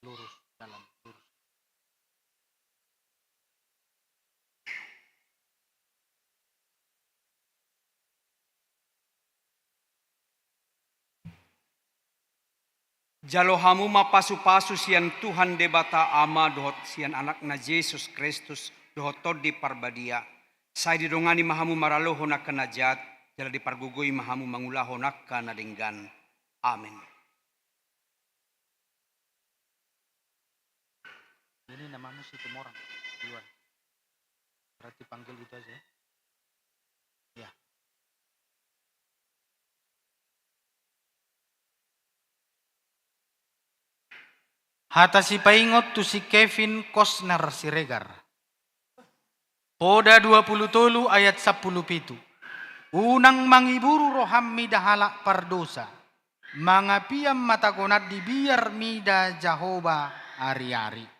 Lurus, dalam, lurus. Jalo hamu ma pasupasu sian Tuhan Debata Ama dohot sian Anakna Jesus Kristus dohot Tondi Parbadia. Sai didongani ma hamu maralohon angka na jat, jala dipargogoi ma hamu mangulahon angka na denggan. Amen. Ini namamu Situmorang, Iwan. Berarti panggil itu aja, ya. Ya. Hata sipaingot tu si Kevin Costner Siregar. Poda dua pulu tolu ayat sampulu pitu. Unang mangiburu rohammi da halak pardosa. Mangapian ma tagonan dibiar mida Jahowa ari-ari.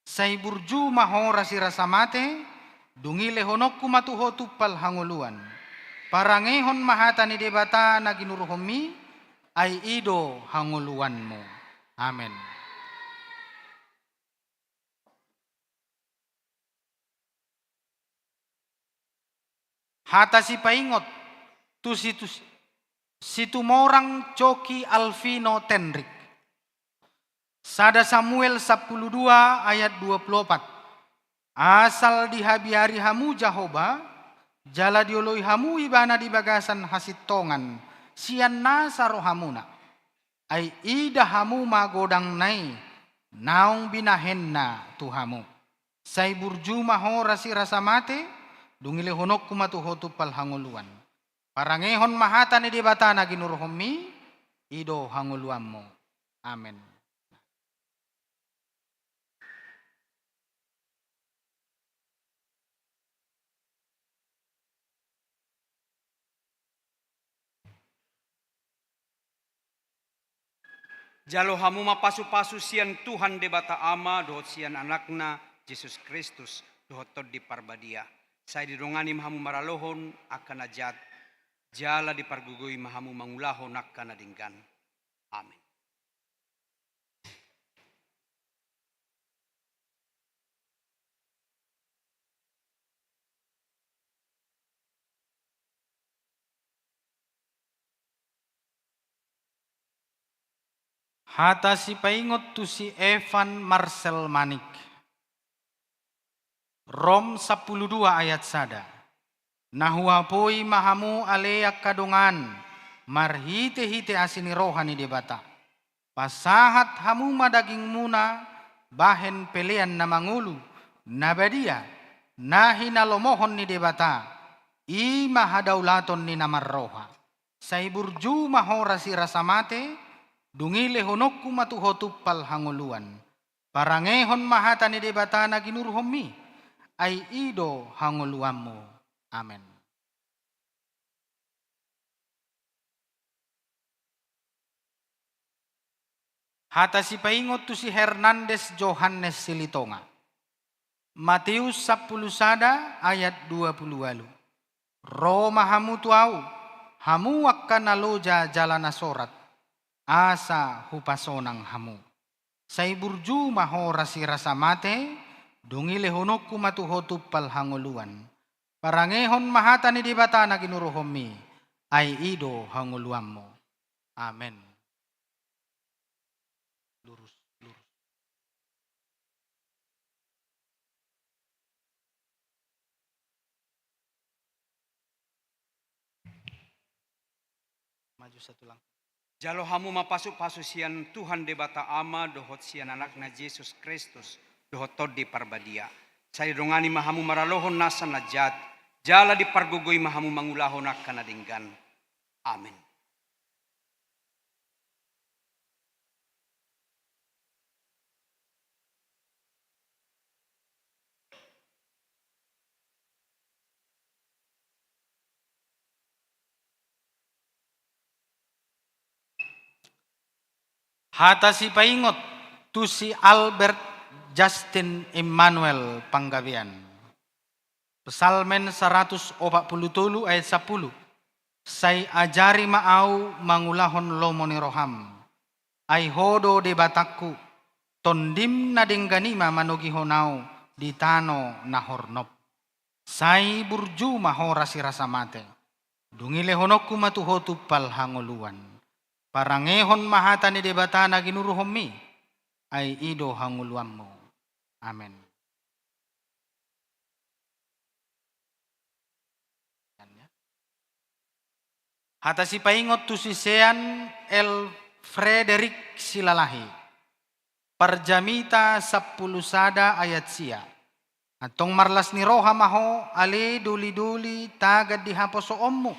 Sai burju ma ho rasirasa mate, dung i lehononku ma tu ho tumpal hangoluan. Parangehon ma hata ni Debata na ginuruhonmi, ai i do hangoluanmu. Amen. Hata sipaingot tu situ, Situmorang Coki Alvino Tenrik. Sada Samuel sampulu dua ayat dua pulu opat. Asal dihabiari hamu Jahowa, jala dioloi hamu Ibana di bagasan hasintongan, sian nasa rohamuna. Ai ida hamu ma godangna i, naung binahenna tu hamu. Sai burju ma ho rasirasa mate, dung i lehononku ma tu ho tumpal hangoluan. Parangehon ma hata ni Debata na ginuruhonmi, i do hangoluanmu. Amen. Jalo hamu ma pasupasu sian Tuhan Debata Ama dohot sian Anakna Jesus Kristus dohot Tondi Parbadia. Sai didongani ma hamu maralohon angka na jat, jala dipargogoi ma hamu mangulahon angka na denggan. Amen. Hata sipaingot tu si Evan Marcel Manik. Rom sampulu dua ayat sada. Na huapoi ma hamu ale angka dongan, marhite-hite asi ni roha ni Debata. Pasahat hamu ma dagingmuna bahen pelean na mangolu, na badia, na hinalomohon ni Debata, i ma hadaulaton ni na marroha. Sai burju ma ho rasirasa mate, dung i lehononku ma tu ho tumpal hangoluan. Parangehon ma hata ni Debata na ginuruhonmi, ai i do hangoluanmu. Amen. Hata sipaingot tu si Hernandez Johannes Silitonga. Mateus sampulu sada ayat dua pulu ualu. Ro ma hamu tu ahu, hamu angka na loja jala na sorat, asa hupasonang hamu. Sai burju ma ho rasirasa mate, dung i lehononku ma tu ho tumpal hangoluan. Parangehon ma hata ni Debata na ginuruhonmi, ai i do hangoluanmu. Amen. Lurus, lurus. Maju satu langkah. Jalo hamu ma pasu-pasu sian Tuhan Debata Ama dohot sian Anakna Jesus Kristus dohot Tondi Parbadia. Sai didongani ma hamu maralohon nasa na jat, jala dipargogoi ma hamu mangulahon angka na denggan. Amen. Hata sipaingot tu si Albert Justin Emmanuel Panggabean. Psalmen saratus opat pulu tolu ayat sampulu. Sai ajari ma ahu mangulahon lomo ni roham. Ai ho do Debatangku, tondim na denggan i ma manogihon ahu di tano na hornop. Sai burju ma ho rasirasa mate. Dung i lehononku ma tu ho tumpal hangoluan. Parangehon ma hata ni Debata na ginuruhonmi. Ai i do hangoluanmu. Amen. Hata sipaingot tu si Sean L. Frederick Silalahi. Parjamita sampulu sada ayat sia. Antong marlas ni roha ma ho ale doli-doli tagan di haposoonmu.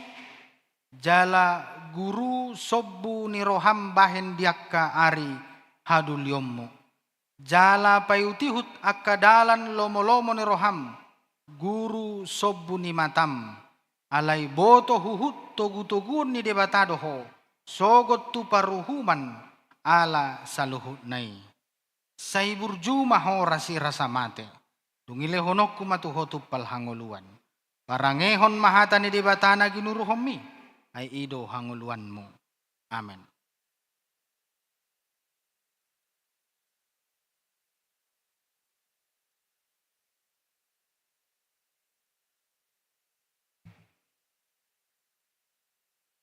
Jala guru sombu ni roham bahen di angka ari hadolionmu. Jala paihut-ihut angka dalan lomo-lomo ni roham, guru sombu ni matam, alai boto huhut togu-toguon ni Debata do ho, sogot tu paruhuman ala saluhutna i. Sai burju ma ho rasirasa mate, dung i lehononku ma tu ho tumpal hangoluan. Parangehon ma hata ni Debata na ginuruhonmi, ai i do hangoluanmu. Amen.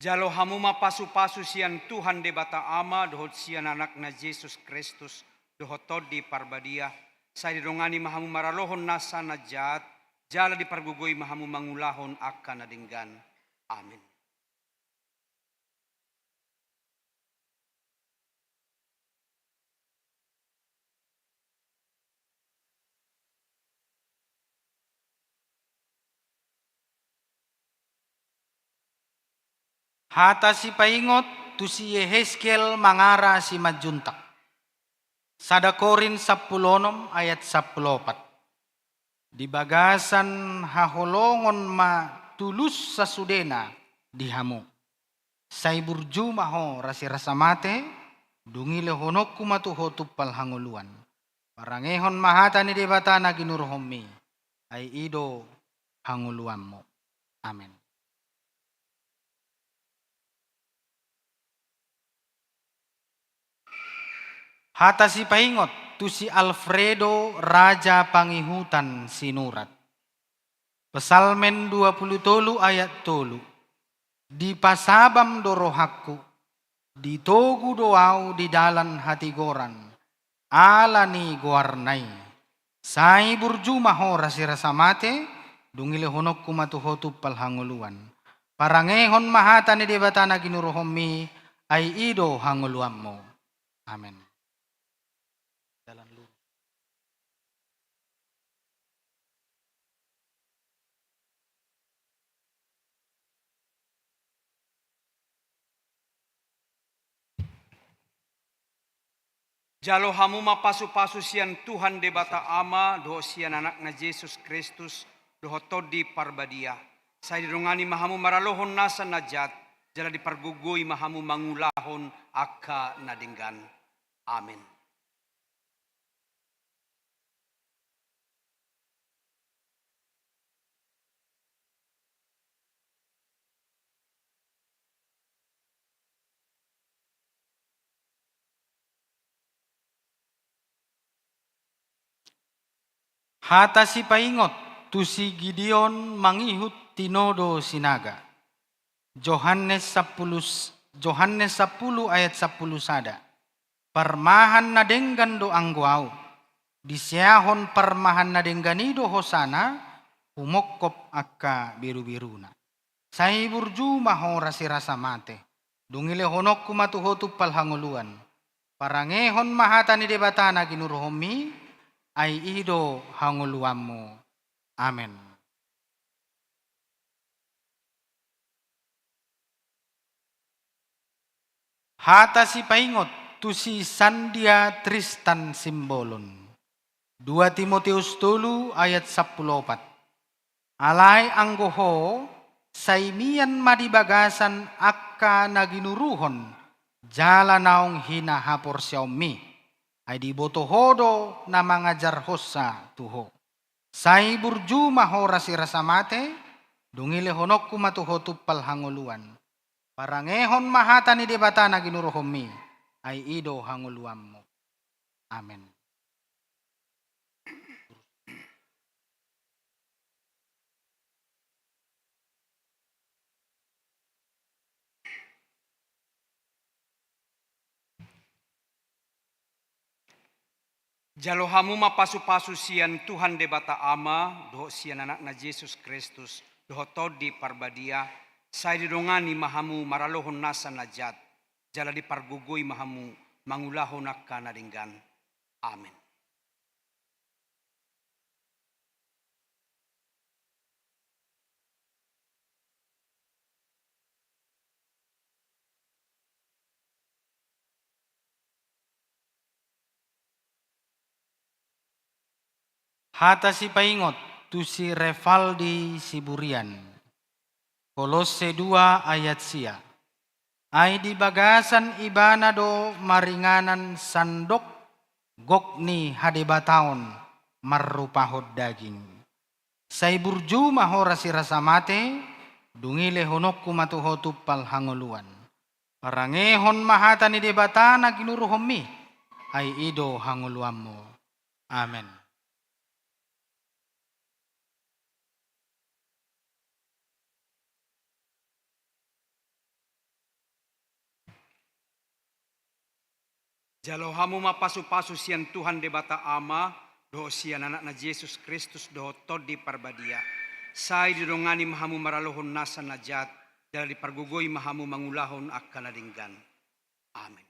Jalo hamu ma pasu-pasu sian Tuhan Debata Ama dohot sian Anakna Jesus Kristus dohot Tondi Parbadia, sai didongani ma hamu maralohon nasa na jat, jala dipargogoi ma hamu mangulahon angka na denggan. Amen. Hata sipaingot tu si Yehezkiel Mangara Simanjuntak. Sada Korint sampulu onom ayat sampulu opat. Di bagasan haholongon ma tulus sasudena di hamu. Sai burju ma ho rasirasa mate, dung i lehononku ma tu ho tumpal hangoluan. Parangehon ma hata ni Debata na ginuruhonmi, ai i do hangoluanmu. Amen. Hata sipaingot tu si Alfredo Raja Pangihutan Sinurat. Psalmen dua pulu tolu ayat tolu. Dipasabam do rohangku, Ditogu do ahu di dalan hatigoran, ala ni goarna i. Sai burju ma ho rasirasa mate, dung i lehononku ma tu ho tumpal hangoluan. Parangehon ma hata ni Debata na ginuruhonmi, ai i do hangoluanmu. Amen. Dalan lurus. Jalo hamu ma pasupasu sian Tuhan Debata Ama, dohot sian Anakna Jesus Kristus, dohot Tondi Parbadia. Sai didongani ma hamu maralohon nasa na jat, jala dipargogoi ma hamu mangulahon angka na denggan. Amen. Hata sipaingot tu si Gideon mangihut tinodo sinaga. Johannes sampulu, Johannes sampulu ayat sampulu sada. Parmahan na denggan do anggo ahu. Diseahon parmahan na denggan i do hosana, humongkop angka berubiruna. Sai burju ma ho rasirasa mate. Dung i lehononku ma tu ho tumpal hangoluan. Parangehon ma hata ni Debata na ginuruhonmi, ai i do hangoluanmu. Amen. Hata sipaingot tu si Sandia Tristan Simbolon. Dua Timoteus tolu ayat sampulu opat. Alai anggo ho, sai mian ma di bagasan angka na ginuruhon, jala naung hinahaporseaonmi. Ai diboto ho do na mangajarhonsa tu ho. Sai burju ma ho rasirasa mate, dung i lehononku ma tu ho tumpal hangoluan. Parangehon ma hata ni Debata na ginuruhonmi, ai i do hangoluanmu. Amen. Jalo hamu ma pasupasu sian Tuhan Debata Ama, dohot sian Anakna Jesus Kristus, dohot Tondi Parbadia, sai didongani ma hamu maralohon nasa na jat, jala dipargogoi ma hamu mangulahon angka na denggan. Amen. Hata sipaingot tu si Revaldi Siburian. Kolosse dua ayat sia. Ai di bagasan ibana do maringanan sandok gok ni hadebataon marrupahon daging. Sai burju ma ho rasirasa mate, dung i lehononku ma tu ho tumpal hangoluan. Parangehon ma hata ni Debata na ginuruhonmi, ai i do hangoluanmu. Amen. Jalo hamu ma pasupasu sian Tuhan Debata Ama, dohot sian Anakna Jesus Kristus, dohot Tondi Parbadia. Sai didongani ma hamu maralohon nasa na jat, jala dipargogoi ma hamu mangulahon angka na denggan. Amen.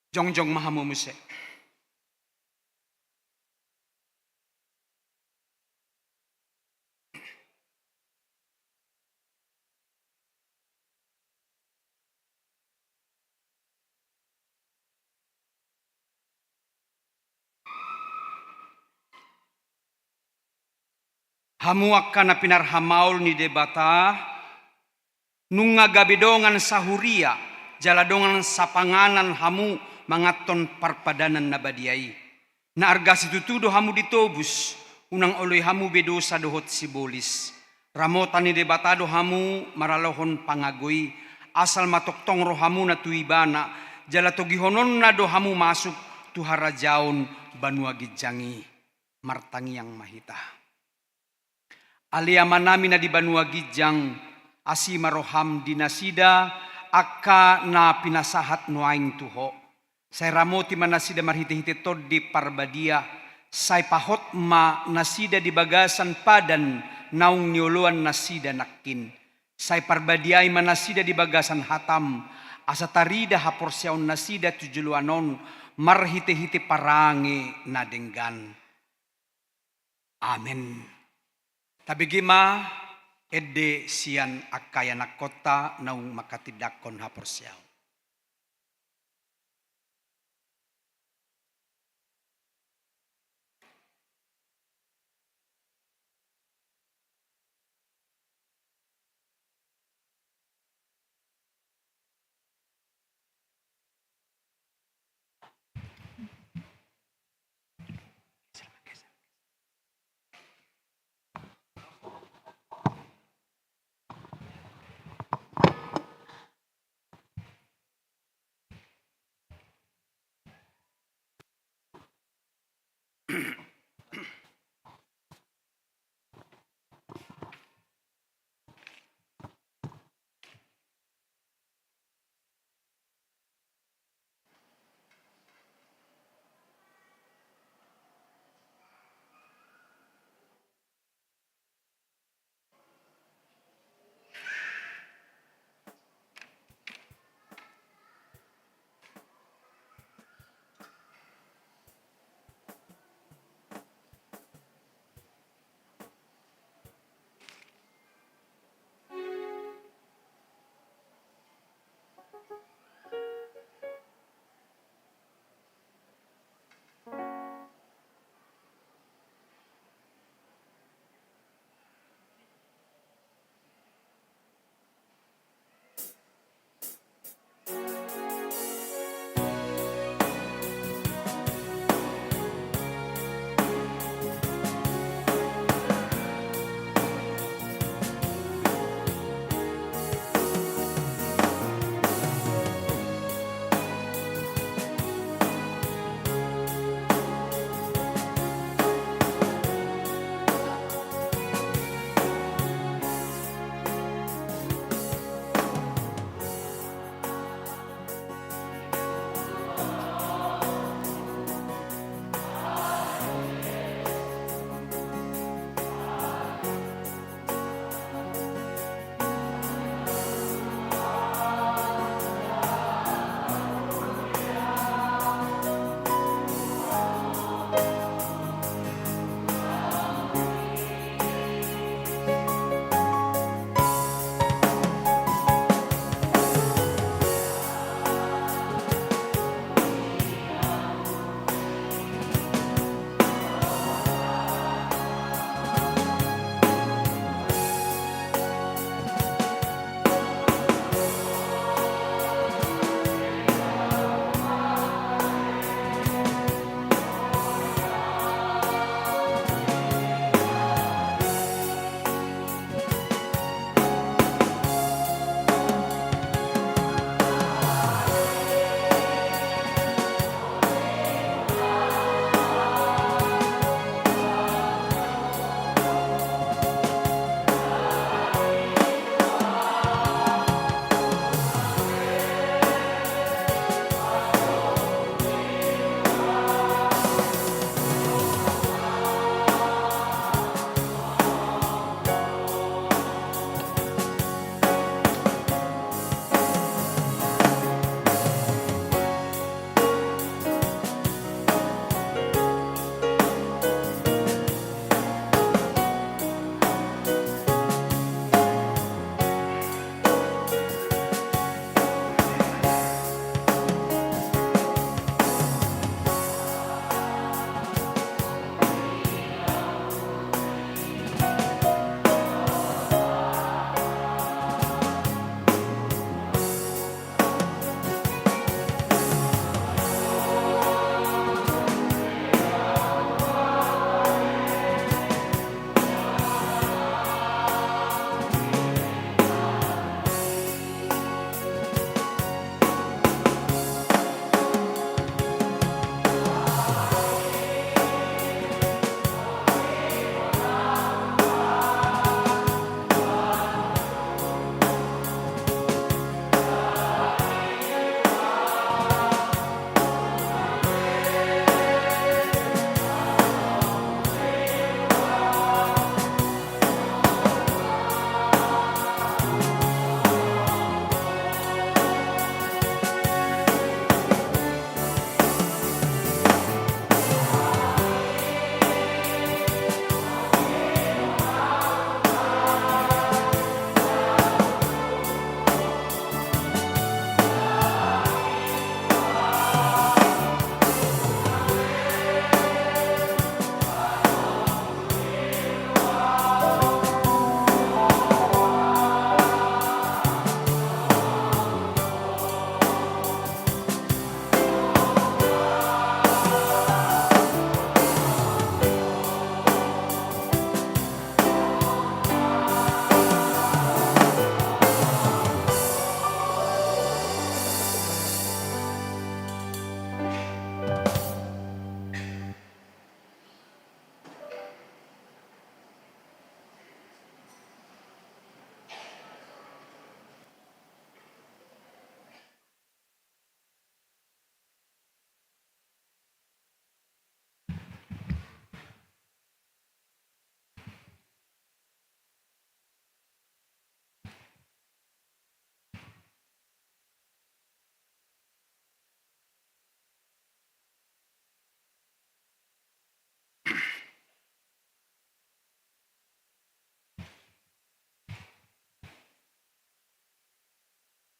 Jongjong ma hamu muse. Hamu angka na pinarhamaol ni Debata, nunga gabe dongan sahuria, jala dongan sapanganan hamu manganhon parpadanan na badia i. Na arga situtu do hamu ditobus, unang oloi hamu be dosa dohot sibolis. Ramota ni Debata do hamu maralohon pangago i, asal ma tongtong rohamuna tu Ibana, jala togihononna do hamu masuk tu harajaon banua ginjang i. Martangiang ma hita. Ale Amanami na di banua ginjang, asi ma roham di nasida angka na pinasahat nuaeng tu Ho. Sai ramoti ma nasida marhitehite Tondi Parbadia, sai pahot ma nasida di bagasan padan naung nioloan nasida nangkin. Sai parbadiai ma nasida di bagasan hatam, asa tarida haporseaon nasida tu joloan on marhitehite parange na denggan. Amen. Tabege ma ende sian angka ianakhonta naung manghatindanghon haporseaon.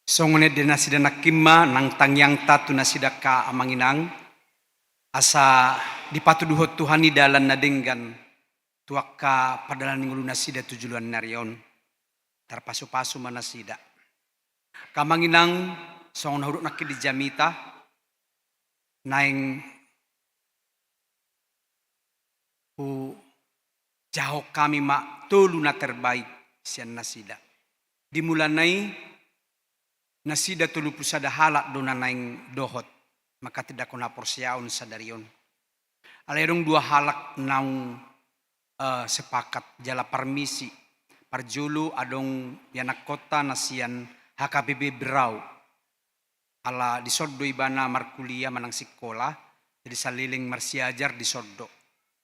Songon ende nasida nangkin ma nang tangiangta tu nasida angka amang inang, asa dipatuduhon Tuhan i dalan na denggan tu angka pardalanan ni ngolu nasida tu joloan ni ari on. Tarpasupasu ma nasida. Angka amang inang, songon na hudok nangkin di jamita, naeng hujahahon hami ma tolu na terbaik sian nasida. Di mulana i, nasida tolu pulu sada halak do na naeng dohot manghatindanghon haporseaon sadari on. Alai adong dua halak naung, eh, sepakat jala parmisi. Parjolo adong ianakhonta na sian H K B P Berau. Ala dison do ibana markuliah manang sikola, jadi saleleng marsiajar dison do.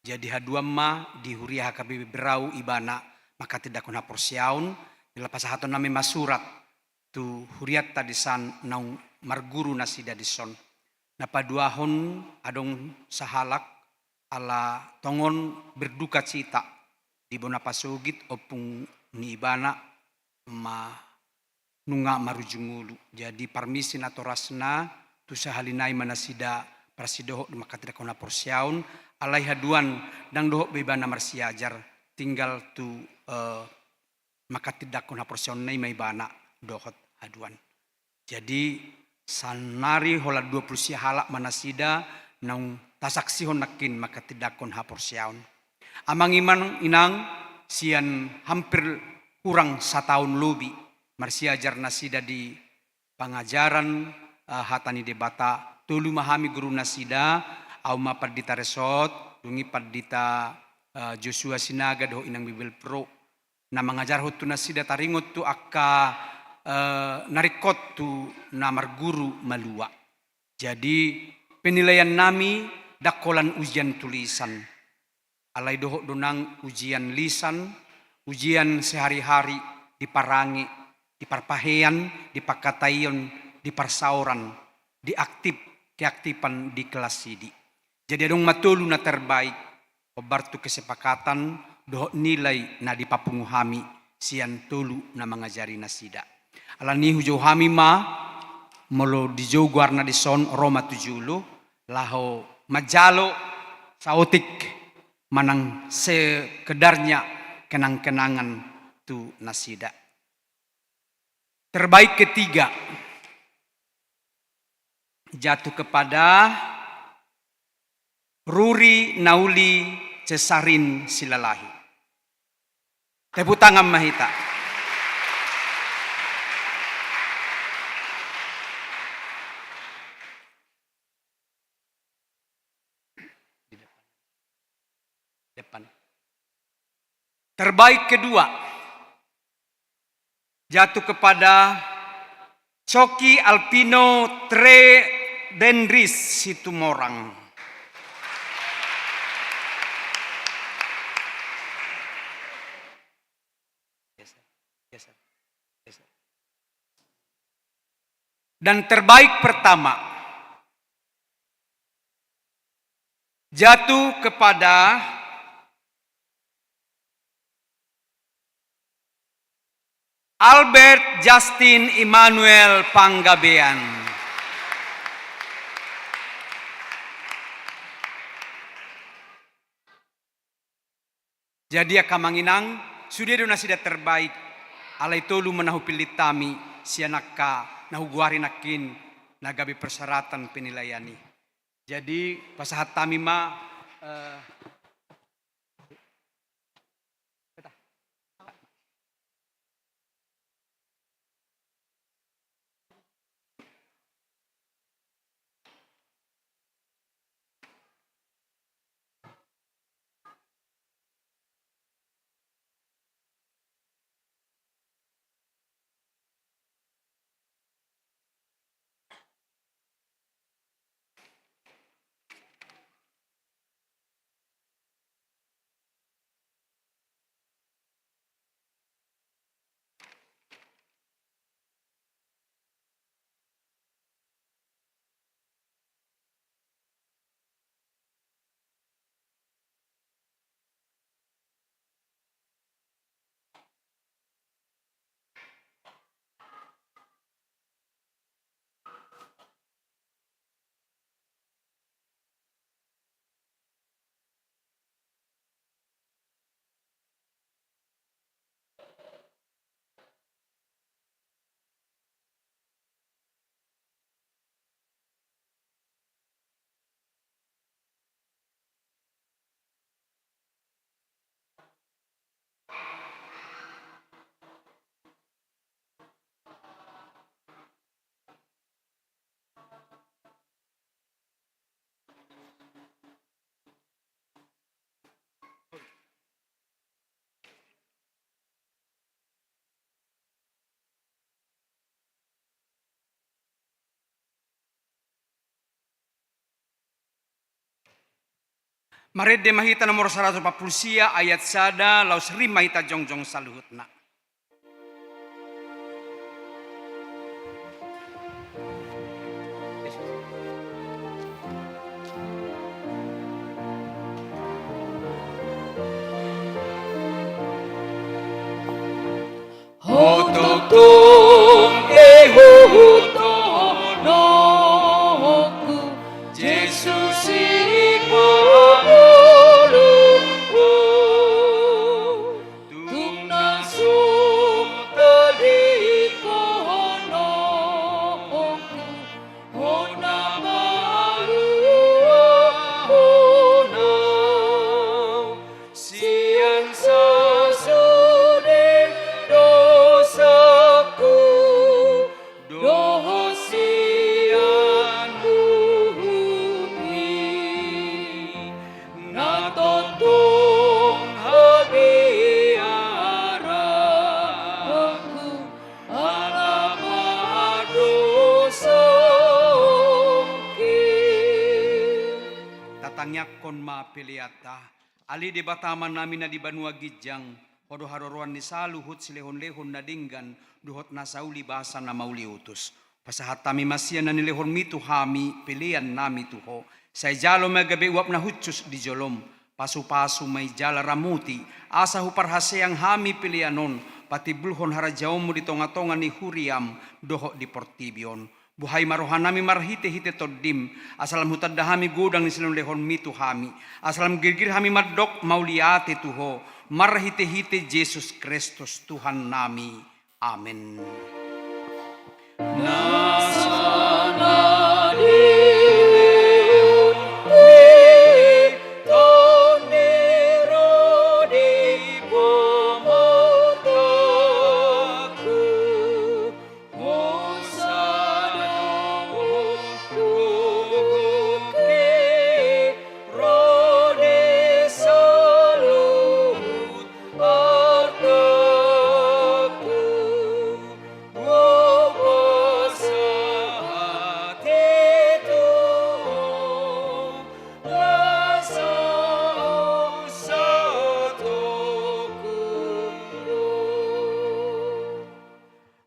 Jadi haduan ma di huria H K B P Berau ibana manghatindanghon haporseaon, jala pasahaton nami ma surat tu hurianta disan naung marguru nasida dison. Na paduahon adong sahalak ala tongon berduka cita di bona pasogit ompung ni ibana ma nunga marujung ngolu. Jadi parmisi natorasna tu sahali nai ma nasida parsidohot di manghatindanghon haporseaon, alai haduan ndang dohot be ibana marsiajar, tinggal tu, eh, manghatindanghon haporseaonna i ma ibana dohot haduan. Jadi saonari holan dua pulu sia halak ma nasida naung tasaksihon nangkin manghatindanghon haporseaon. Amang inang, sian hampir hurang sataon lobi marsiajar nasida di pangajaran, eh, hata ni Debata, tolu ma hami guru nasida, au ma Pandita Resot, dung i Pandita, eh, Joshua Sinaga dohot Inang Bibelvrouw. Na mangajarhon tu nasida taringot tu angka, eh, na ringkot tu na marguru malua. Jadi penilaian nami ndang holan ujian tulisan. Alai dohot do nang ujian lisan, ujian sehari-hari di parange, di parpahean, di pangkataion, di parsaoran, di aktip, keaktifan di kelas sidi. Jadi adong ma tolu na terbaik, hombar tu kesepakatan dohot nilai na dipapungu hami sian tolu na mangajari nasida. Alani i hujou hami ma, molo dijou goarna dison ro ma tu jolo, laho manjalo saotik manang sekedarnya kenang-kenangan tu nasida. Terbaik ketiga jatuh kepada Ruri Nauli Cesarin Silalahi. Tepuk tangan ma hita. Di depan. Depan. Terbaik kedua jatuh kepada Coki Alpino Tre Denris Situmorang. Dan terbaik pertama jatuh kepada Albert Justin Immanuel Panggabean. Jadi angka amang inang, sude do nasida terbaik, alai tolu ma na hupillit hami sian angka na hugoari nangkin na gabe persyaratan penilaian i. Jadi pasahat hami ma, eh, Marende ma hita nomor saratus opat pulu sia ayat sada, laos rap ma hita jongjong saluhutna. Ho tongtong ihuthon ho nongku, Jesus i pangoluhu. Tung na so tadingkon ho nongku, ho na maluahon au sian sasude dosaku dohot sian huhutmi, na tongtong habiaranku ala pardosaonki. Tatangiangkon ma peleanta. Ale Debata Amanami na di banua ginjang, Ho do haroroan ni saluhut silehonlehon na denggan dohot na sauli basa na mauliutus. Pasahat hami ma sian na nilehonmi tu hami peleannami tu Ho. Sai jalo ma gabe uap na hushus di jolom. Pasupasu ma i jala ramoti, asa huparhaseang hami pelean on patimbulhon harajaonmu di tongatonga ni huriam dohot di portibi on. Buhai ma rohanami marhitehite Tondim, asa lam hutanda hami godang ni silehonlehonmi tu hami, asa lam girgir hami mandok mauliate tu Ho, marhitehite Jesus Kristus Tuhannami. Amen. Nasa na dilehon ni Tondi ro di pamatangku,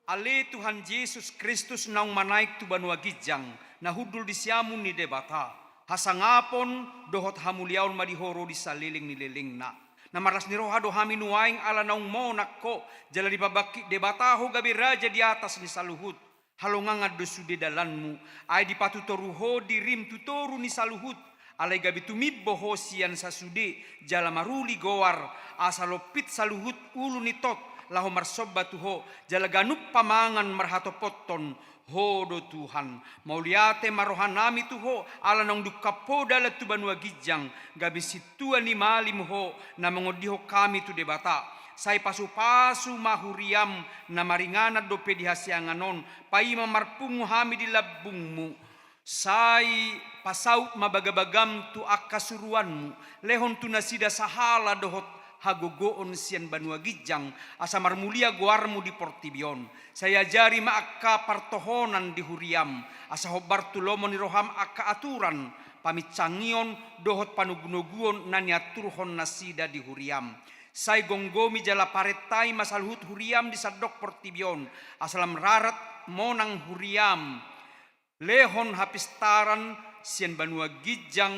Ale Tuhan Jesus Kristus naung manaek tu banua ginjang, na hundul di siamun ni Debata, hasangapon dohot hamuliaon ma di Ho ro di saleleng ni lelengna. Na marlas ni roha do hami nuaeng ala naung monang Ho, jala dipabangkit Debata Ho gabe raja di atas ni saluhut. Halongangan do sude dalanmu, ai dipatutoru Ho dirim tu toru ni saluhut, alai gabe tumimbo Ho sian sasude, jala maruli goar, asa lompit saluhut ulu ni tot, laho marsomba tu Ho, jala ganup pamangan marhatopothon, Ho do Tuhan. Mauliate ma rohanami tu Ho, ala naung dungkap Ho dalan tu banua ginjang, gabe sintua ni malim Ho, na mangondihon hami tu Debata. Sai pasupasu ma huriam, na maringanan dope di hasiangan on, paima marpungu hami di lambungmu. Sai pasaut ma bagabagam tu angka suruanmu, lehon tu nasida sahala dohot hagogoon sian banua ginjang, asa marmulia goarmu di portibi on. Sai ajari ma angka partohonan di huriam, asa hombar tu lomo ni roham angka aturan, paminsangion dohot panogunoguon na niaturhon nasida di huriam. Sai gomgomi jala parentai ma saluhut huriam di sandok portibi on, asa lam rarat monang huriam. Lehon hapistaran sian banua ginjang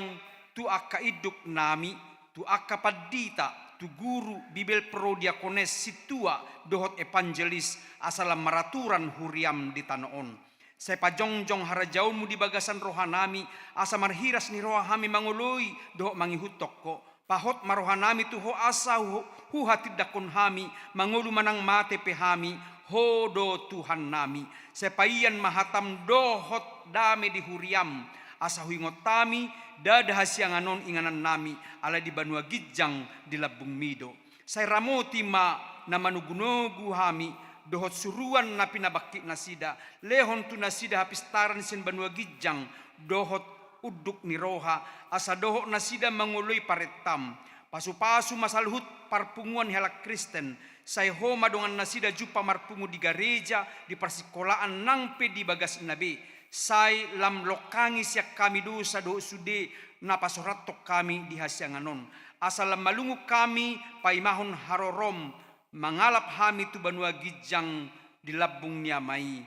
tu angka induknami, tu angka pandita, tu guru, bibelvrouw, diakones, sintua, dohot evangelis, asa lam maraturan huriam di tano on. Sai pajongjong harajaonmu di bagasan rohanami, asa marhiras ni roha hami mangoloi dohot mangihuthon Ho. Pahot ma rohanami tu Ho asa hu-, huhatindangkon hami, mangolu manang mate pe hami, Ho do Tuhannami. Sai paian ma hatam dohot dame di huriam, asa huingot hami, ndada hasiangan on inganannami, alai di banua ginjang di lambungmi do. Sai ramoti ma na manogunogu hami, dohot suruan na pinabangkit nasida, lehon tu nasida hapistaran sian banua ginjang, dohot unduk ni roha, asa dohot nasida mangoloi parentam. Pasupasu ma saluhut parpunguan ni halak Kristen, sai Ho ma dongan nasida jumpa marpungu di gareja, di parsingkolaan nang pe di bagasna be, sai lam longkangi sian hami dosa dohot sude na pasorathon hami di hasiangan on, asa lam malungun hami paimahon harorom, mangalap hami tu banua ginjang di lambung ni Ama i.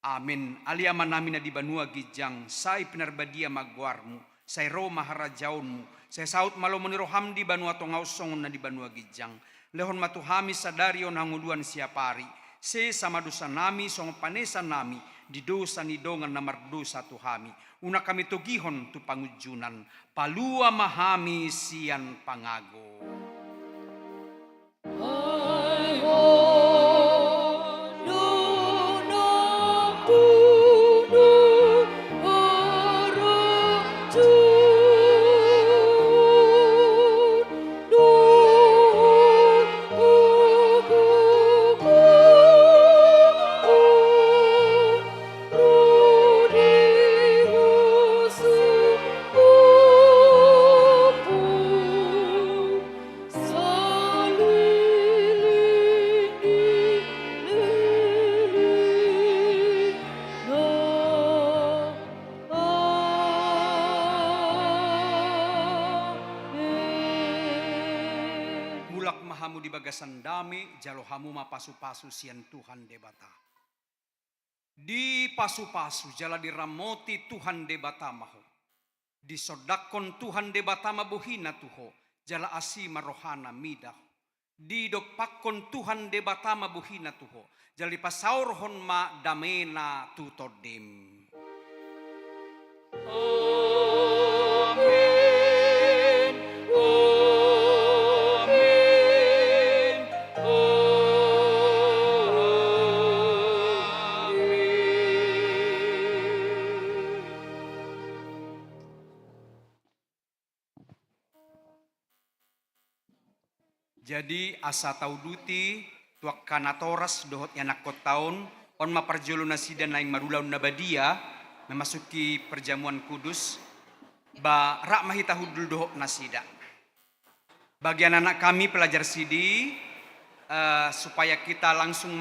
Amen. Ale Amanami na di banua ginjang, sai pinarbadia ma goarmu, sai ro ma harajaonmu, sai saut ma lomo ni roham di banua tonga on songon na di banua ginjang. Lehon ma tu hami sadari on hangoluan siapari, sesa ma dosanami songon panesanami di dosa ni dongan na mardosa tu hami. Unang hami togihon tu pangunjunan, palua ma hami sian pangago. Mulak ma hamu di bagasan dame, jalo hamu ma pasupasu sian Tuhan Debata. Dipasupasu jala diramoti Tuhan Debata ma ho. Disondangkon Tuhan Debata ma bohina tu ho, jala asi ma rohana mida ho. Didompakkon Tuhan Debata ma bohina tu ho, jala dipasaorhon ma damena tu tondim. Amen. Amen. Amen. Jadi, asa tauduti tu angka natoras dohot ianakhonta on, on ma parjolo nasida naeng marulaon na badia, memasuki perjamuan kudus, ba rap ma hita hundul dohot nasida. Bagian anak kami pelajar sidi, eh, supaya kita langsung